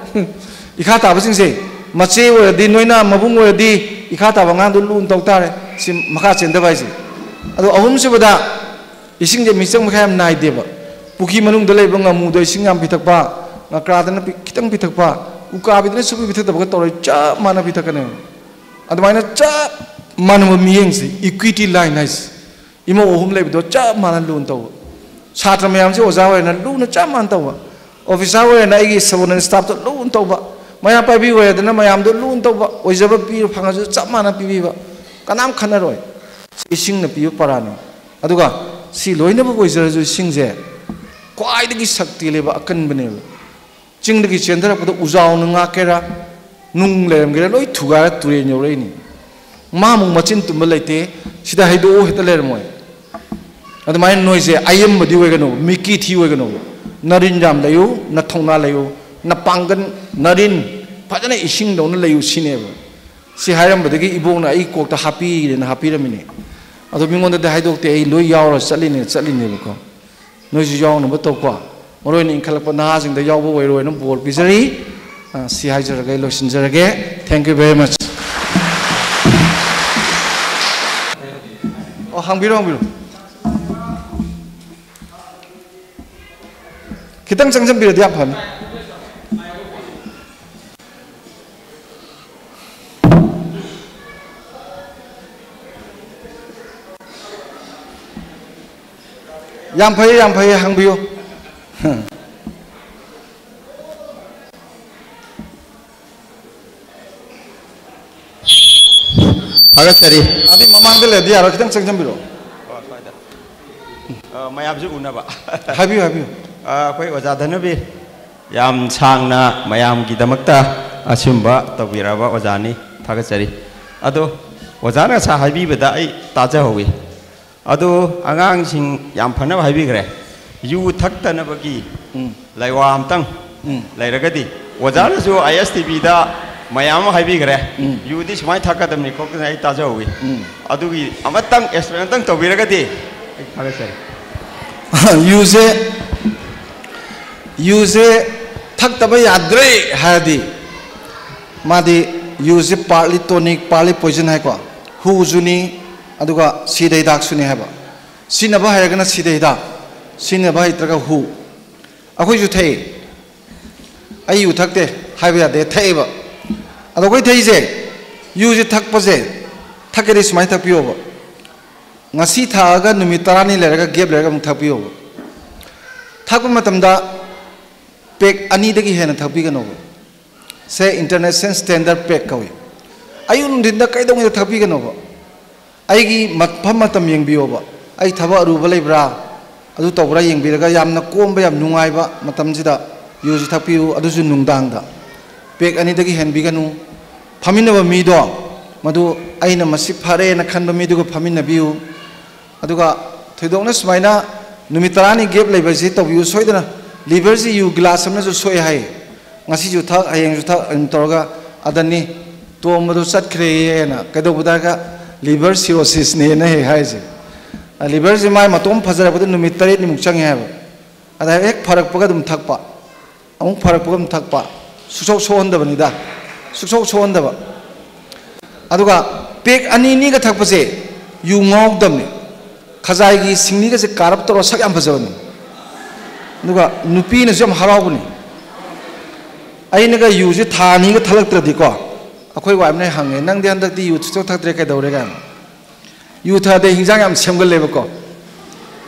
ꯏꯈꯥ ꯇꯥꯕꯁꯤꯡꯁꯦ, ꯃꯆꯦ ꯑꯣꯏꯔꯗꯤ, ꯅꯣꯏꯅ ꯃꯕꯨꯡ ꯑꯣꯏꯔꯗꯤ, ꯏꯈꯥ ꯇꯥꯕ ꯑꯉꯥꯡꯗꯨ ꯂꯨꯅ ꯇꯧ ꯇꯥꯔꯦ꯫ ꯁꯤ ꯃꯈꯥ ꯆꯦꯟꯊꯕ ꯍꯥꯏꯁꯦ꯫ ꯑꯗꯣ ꯑꯍꯨꯝꯁꯨꯕꯗ, ꯏꯁꯤꯡꯁꯦ ꯃꯤꯆꯪ ꯃꯤꯈꯥꯏ ꯌꯥꯝ ꯅꯥꯏꯗꯦꯕ꯫ ꯄꯨꯈ꯭ꯔꯤ ꯃꯅꯨꯡꯗ ꯂꯩꯕ ꯉꯥꯃꯨꯗ ꯏꯁꯤꯡ ꯌꯥꯝ ꯄꯤꯊꯛꯄ, ꯉꯀ꯭ꯔꯥꯗꯅ ꯄꯤ-, ꯈꯤꯇꯪ ꯄꯤꯊꯛꯄ, ꯎꯀꯥꯕꯤꯗꯅ ꯁꯨꯛꯄꯤ ꯄꯤꯊꯛꯇꯕꯒ ꯇꯧꯔ ꯆꯞ ꯃꯥꯟꯅ ꯄꯤꯊꯛꯀꯅꯦꯕ꯫ ꯑꯗꯨꯃꯥꯏꯅ ꯆꯞ ꯃꯥꯟꯅꯕ ꯃꯤꯠꯌꯦꯡꯁꯦ, equity line ꯍꯥꯏꯁꯦ꯫ ꯏꯃꯧ ꯑꯍꯨꯝ ꯂꯩꯕꯗꯣ ꯆꯞ ꯃꯥꯟꯅ ꯂꯨꯅ ꯇꯧꯕ꯫ ꯁꯥꯇ꯭ꯔ ꯃꯌꯥꯝꯁꯦ ꯑꯣꯖꯥ ꯑꯣꯏꯔꯦꯅ ꯂꯨꯅ ꯆꯞ ꯃꯥꯟꯅ ꯇꯧꯕ꯫ ꯑꯣꯐꯤꯁꯥꯔ ꯑꯣꯏꯔꯦꯅ ꯑꯩꯒꯤ subordinate staffꯇꯣ ꯂꯨꯅ ꯇꯧꯕ꯫ ꯃꯩꯔꯥ ꯄꯥꯏꯕꯤ ꯑꯣꯏꯔꯦꯗꯅ ꯃꯌꯥꯝꯗꯣ ꯂꯨꯅ ꯇꯧꯕ꯫ ꯑꯣꯏꯖꯕ ꯄꯤꯕ ꯐꯪꯉꯁꯨ ꯆꯞ ꯃꯥꯟꯅ ꯄꯤꯕꯤꯕ꯫ ꯀꯅꯥꯝ ꯈꯟꯅꯔꯣꯏ꯫ ꯁꯤ ꯏꯁꯤꯡꯅ ꯄꯤꯕ ꯄꯔꯥꯅꯤ꯫ ꯑꯗꯨꯒ ꯁꯤ ꯂꯣꯏꯅꯃꯛ ꯑꯣꯏꯖꯔꯁꯨ ꯏꯁꯤꯡꯁꯦ ꯈ꯭ꯋꯥꯏꯗꯒꯤ ꯁꯛꯇꯤ ꯂꯩꯕ ꯑꯀꯟꯕꯅꯦꯕ꯫ ꯆꯤꯡꯗꯒꯤ ꯆꯦꯟꯊꯔꯛꯄꯗ ꯎꯖꯥꯎꯅ ꯉꯥꯛꯀꯦꯔꯥ, ꯅꯨꯡ ꯂꯩꯔꯝꯒꯦꯔꯥ, ꯂꯣꯏ ꯊꯨꯒꯥꯏꯔ ꯇꯨꯔꯦꯟ ꯌꯧꯔꯛꯏꯅꯤ꯫ ꯃꯥꯃꯨꯛ ꯃꯆꯤꯟ ꯇꯨꯝꯕ ꯂꯩꯇꯦ, ꯁꯤꯗ ꯍꯩꯗꯣꯛꯎ ꯍꯦꯛꯇ ꯂꯩꯔꯝꯃꯣꯏ꯫ ꯑꯗꯨꯃꯥꯏꯅ ꯅꯣꯏꯁꯦ ꯑꯌꯦꯝꯕꯗꯤ ꯑꯣꯏꯒꯅꯨ, ꯃꯤꯀꯤ ꯊꯤ ꯑꯣꯏꯒꯅꯨ꯫ ꯅꯔꯤꯟ ꯌꯥꯝ ꯂꯩꯌꯨ, ꯅꯊꯧꯅꯥ ꯂꯩꯌꯨ, ꯅꯄꯥꯡꯒꯜ, ꯅꯔꯤꯟ ꯐꯖꯅ ꯏꯁꯤꯡꯗꯧꯅ ꯂꯩꯌꯨ ꯁꯤꯅꯦꯕ꯫ ꯁꯤ ꯍꯥꯏꯔꯝꯕꯗꯒꯤ ꯏꯕꯣꯛꯅ ꯑꯩ ꯀꯣꯛꯇ ꯍꯥꯞꯄꯤꯔꯦꯅ ꯍꯥꯞꯄꯤꯔꯝꯃꯤꯅꯦ꯫ ꯑꯗꯣ ꯃꯤꯉꯣꯟꯗꯗꯤ ꯍꯥꯏꯗꯣꯛꯇꯦ, ꯑꯩ ꯂꯣꯏ ꯌꯥꯎꯔ ꯆꯠꯂꯤꯅꯦ, ꯆꯠꯂꯤꯅꯦꯕꯀꯣ꯫ ꯅꯣꯏꯁꯨ ꯌꯥꯎꯅꯕ ꯇꯧꯀꯣ꯫ ꯃꯔꯨ ꯑꯣꯏꯅ ꯏꯟꯈꯠꯂꯛꯄ ꯅꯍꯥꯁꯤꯡꯗ ꯌꯥꯎꯕ ꯑꯣꯏꯔꯣ ꯍꯥꯏꯅ ꯕꯣꯔ ꯄꯤꯖꯔꯤ꯫ ꯑ, ꯁꯤ ꯍꯥꯏꯖꯔꯒ ꯑꯩ ꯂꯣꯏꯁꯤꯟꯖꯔꯒꯦ꯫ Thank you very much꯫ ꯑꯣ, ꯍꯪꯕꯤꯔꯣ, ꯍꯪꯕꯤꯔꯣ꯫ ꯈꯤꯇꯪ ꯆꯪꯁꯤꯟꯕꯤꯔꯗꯤ ꯌꯥꯝ ꯐꯅꯤ꯫ ꯌꯥꯝ ꯐꯩ, ꯌꯥꯝ ꯐꯩ, ꯍꯪꯕꯤꯌꯨ꯫ ꯊꯥꯒꯠꯆꯔꯤ꯫ ꯑꯗꯨꯗꯤ ꯃꯃꯥꯡꯗ ꯂꯩꯔꯗꯤ ꯌꯥꯔꯣꯏ, ꯈꯤꯇꯪ ꯆꯪꯁꯤꯟꯕꯤꯔꯛꯑꯣ꯫ ꯑ, ꯃꯌꯥꯝꯁꯨ ꯎꯅꯕ꯫ ꯍꯥꯏꯕꯤꯌꯨ, ꯍꯥꯏꯕꯤꯌꯨ꯫ ꯑ, ꯑꯩꯈꯣꯏ ꯑꯣꯖꯥ ꯙꯅꯕꯤꯔ, ꯌꯥꯝ ꯁꯥꯡꯅ ꯃꯌꯥꯝꯒꯤꯗꯃꯛꯇ ꯑꯁꯤꯒꯨꯝꯕ ꯇꯧꯕꯤꯔꯛꯑꯕ ꯑꯣꯖꯥꯅꯤ, ꯊꯥꯒꯠꯆꯔꯤ꯫ ꯑꯗꯣ ꯑꯣꯖꯥꯅ ꯉꯁꯥꯏ ꯍꯥꯏꯕꯤꯕꯗ ꯑꯩ ꯇꯥꯖꯍꯧꯋꯤ꯫ ꯑꯗꯨ ꯑꯉꯥꯡꯁꯤꯡ ꯌꯥꯝ ꯐꯅꯕ ꯍꯥꯏꯕꯤꯈ꯭ꯔꯦ꯫ ꯌꯨ ꯊꯛꯇꯅꯕꯒꯤ ꯎꯝ ꯂꯩꯋꯥ ꯑꯝꯇꯪ ꯎꯝ ꯂꯩꯔꯒꯗꯤ, ꯑꯣꯖꯥꯅꯁꯨ ꯑꯥꯏ ꯑꯦꯁ ꯇꯤ ꯚꯤꯗ ꯃꯌꯥꯝ ꯑꯃ ꯍꯥꯏꯕꯤꯈ꯭ꯔꯦ꯫ ꯎꯝ ꯌꯨꯗꯤ ꯁꯨꯃꯥꯏꯅ ꯊꯛꯀꯗꯕꯅꯤ ꯈꯣꯠꯀꯗꯕꯅꯤ ꯑꯩ ꯇꯥꯖꯍꯧꯋꯤ꯫ ꯎꯝ ꯑꯗꯨꯒꯤ ꯑꯃꯇꯪ ꯑꯦꯛꯁꯄ꯭ꯂꯦꯟ ꯑꯝꯇꯪ ꯇꯧꯕꯤꯔꯒꯗꯤ ꯑꯩ ꯊꯥꯒꯠꯆꯔꯤ꯫ ꯌꯨꯁꯦ ꯌꯨꯁꯦ ꯊꯛꯇꯕ ꯌꯥꯗ꯭ꯔꯦ ꯍꯥꯏꯔꯗꯤ, ꯃꯥꯗꯤ ꯌꯨꯁꯦ partly tonic, partly poison ꯍꯥꯏꯀꯣ꯫ ꯍꯨꯁꯨꯅꯤ, ꯑꯗꯨꯒ ꯁꯤꯗ ꯍꯤꯗꯥꯛꯁꯨꯅꯤ ꯍꯥꯏꯕ꯫ ꯁꯤꯖꯤꯟꯅꯕ ꯍꯩꯔꯒꯅ ꯁꯤꯗ ꯍꯤꯗꯥꯛ, ꯁꯤꯖꯤꯟꯅꯕ ꯍꯩꯇ꯭ꯔꯒ ꯍꯨ꯫ ꯑꯩꯈꯣꯏꯁꯨ ꯊꯛꯏ꯫ ꯑꯩ ꯌꯨ ꯊꯛꯇꯦ ꯍꯥꯏꯕ ꯌꯥꯗꯦ, ꯊꯛꯑꯦꯕ꯫ ꯑꯗꯣ ꯑꯩꯈꯣꯏ ꯊꯛꯏꯁꯦ, ꯌꯨꯁꯦ ꯊꯛꯄꯁꯦ, ꯊꯛꯀꯦꯗꯤ ꯁꯨꯃꯥꯏꯅ ꯊꯛꯄꯤꯌꯣꯕ꯫ ꯉꯁꯤ ꯊꯛꯑꯒ ꯅꯨꯃꯤꯠ ꯇꯔꯥꯅꯤ ꯂꯩꯔꯒ gap ꯂꯩꯔꯒ ꯑꯃꯨꯛ ꯊꯛꯄꯤꯌꯣꯕ꯫ ꯊꯛꯄ ꯃꯇꯝꯗ pack ꯑꯅꯤꯗꯒꯤ ꯍꯦꯟꯅ ꯊꯛꯄꯤꯒꯅꯣꯕ꯫ ꯁꯦ international standard pack ꯀꯧꯏ꯫ ꯑꯌꯨꯛ ꯅꯨꯡꯊꯤꯟꯗ ꯀꯩꯗꯧꯉꯩꯗ ꯊꯛꯄꯤꯒꯅꯣꯕ꯫ ꯑꯩꯒꯤ ꯃꯐꯝ ꯃꯇꯝ ꯌꯦꯡꯕꯤꯌꯣꯕ꯫ ꯑꯩ ꯊꯕꯛ ꯑꯔꯨꯕ ꯂꯩꯕ꯭ꯔꯥ, ꯑꯗꯨ ꯇꯧꯕ꯭ꯔꯥ ꯌꯦꯡꯕꯤꯔꯒ, ꯌꯥꯝꯅ ꯀꯣꯝꯕ, ꯌꯥꯝ ꯅꯨꯡꯉꯥꯏꯕ ꯃꯇꯝꯁꯤꯗ ꯌꯨꯁꯤ ꯊꯛꯄꯤꯌꯨ, ꯑꯗꯨꯁꯨ ꯅꯨꯡꯗꯥꯡꯗ꯫ Pack ꯑꯅꯤꯗꯒꯤ ꯍꯦꯟꯕꯤꯒꯅꯨ꯫ ꯐꯝꯃꯤꯟꯅꯕ ꯃꯤꯗꯣ, ꯃꯗꯨ ꯑꯩꯅ ꯃꯁꯤ ꯐꯔꯦꯅ ꯈꯟꯕ ꯃꯤꯗꯨꯒ ꯐꯝꯃꯤꯟꯅꯕꯤꯌꯨ꯫ ꯑꯗꯨꯒ ꯊꯣꯏꯗꯣꯛꯅ ꯁꯨꯃꯥꯏꯅ ꯅꯨꯃꯤꯠ ꯇꯔꯥꯅꯤ gap ꯂꯩꯕꯁꯤ ꯇꯧꯕꯤꯌꯨ ꯁꯣꯏꯗꯅ꯫ Liverꯁꯤ ꯌꯨ glass ꯑꯃꯅꯁꯨ ꯁꯣꯛꯑꯦ ꯍꯥꯏ꯫ ꯉꯁꯤꯁꯨ ꯊꯛ, ꯍꯌꯦꯡꯁꯨ ꯊꯛ ꯑꯗꯨꯝ ꯇꯧꯔꯒ ꯑꯗꯅꯤ ꯇꯣꯝꯕꯗꯣ ꯆꯠꯈ꯭ꯔꯦꯅ ꯀꯩꯗꯧꯕꯗ ꯍꯥꯏꯔꯒ liver cirrhosisꯅꯦꯅ ꯍꯦꯛ ꯍꯥꯏꯔꯤꯁꯦ꯫ Liverꯁꯤ ꯃꯥꯏ ꯃꯇꯣꯝ ꯐꯖꯔꯛꯄꯗ ꯅꯨꯃꯤꯠ ꯇꯔꯦꯠꯅꯤꯃꯨꯛ ꯆꯪꯉꯦ ꯍꯥꯏꯕ꯫ ꯑꯗ ꯍꯦꯛ ꯐꯔꯛꯄꯒ ꯑꯗꯨꯝ ꯊꯛꯄ, ꯑꯃꯨꯛ ꯐꯔꯛꯄꯒ ꯑꯗꯨꯝ ꯊꯛꯄ꯫ ꯁꯨꯛꯁꯣꯛ ꯁꯣꯛꯍꯟꯗꯕꯅꯤꯗ, ꯁꯨꯛꯁꯣꯛ ꯁꯣꯛꯍꯟꯗꯕ꯫ ꯑꯗꯨꯒ pack ꯑꯅꯤ ꯑꯅꯤꯒ ꯊꯛꯄꯁꯦ ꯌꯨ ꯉꯥꯎꯗꯕꯅꯤ꯫ ꯈꯖꯥꯏꯒꯤ ꯁꯤꯡꯂꯤꯒꯁꯦ ꯀꯥꯔꯞ ꯇꯧꯔ ꯁꯛ ꯌꯥꯝ ꯐꯖꯕꯅꯤ꯫ ꯑꯗꯨꯒ ꯅꯨꯄꯤꯅꯁꯨ ꯌꯥꯝ ꯍꯔꯥꯎꯕꯅꯤ꯫ ꯑꯩꯅꯒ ꯌꯨꯁꯦ ꯊꯥ ꯑꯅꯤꯒ ꯊꯛꯂꯛꯇ꯭ꯔꯗꯤꯀꯣ, ꯑꯩꯈꯣꯏ wife ꯅ ꯍꯪꯉꯦ, "ꯅꯪꯗꯤ ꯍꯟꯗꯛꯇꯤ ꯌꯨ ꯁꯨꯛꯊꯛ ꯊꯛꯇ꯭ꯔꯦ, ꯀꯩꯗꯧꯔꯦ?" ꯀꯥꯏꯅ꯫ ꯌꯨ ꯊꯛꯑꯗꯤ ꯍꯤꯟꯖꯥꯡ ꯌꯥꯝ ꯁꯦꯝꯒꯜꯂꯦꯕꯀꯣ꯫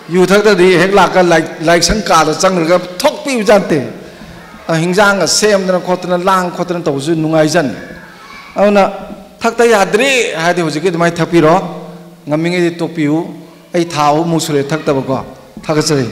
ꯌꯨ ꯊꯛꯇ꯭ꯔꯗꯤ ꯍꯦꯛ ꯂꯥꯛꯀ ꯂꯥꯏ-, ꯂꯥꯏꯁꯪ ꯀꯥꯗ ꯆꯪꯈ꯭ꯔꯒ ꯊꯣꯛꯄꯤꯕꯖꯥꯠ ꯅꯠꯇꯦ꯫ ꯑ, ꯍꯤꯟꯖꯥꯡꯒ ꯁꯦꯝꯗꯅ ꯈꯣꯠꯇꯅ ꯂꯥꯡ ꯈꯣꯠꯇꯅ ꯇꯧꯕꯁꯨ ꯅꯨꯡꯉꯥꯏꯖꯥꯠꯅꯤ꯫ ꯑꯗꯨꯅ ꯊꯛꯇ ꯌꯥꯗ꯭ꯔꯦ ꯍꯥꯏꯔꯗꯤ ꯍꯧꯖꯤꯛꯀꯤ ꯑꯗꯨꯃꯥꯏꯅ ꯊꯛꯄꯤꯔꯣ꯫ ꯉꯝꯃꯤꯉꯩꯗꯤ ꯇꯣꯛꯄꯤꯌꯨ꯫ ꯑꯩ ꯊꯥ ꯑꯍꯨꯝꯃꯨꯛ ꯁꯨꯔꯦ ꯊꯛꯇꯕꯀꯣ꯫ ꯊꯥꯒꯠꯆꯔꯤ꯫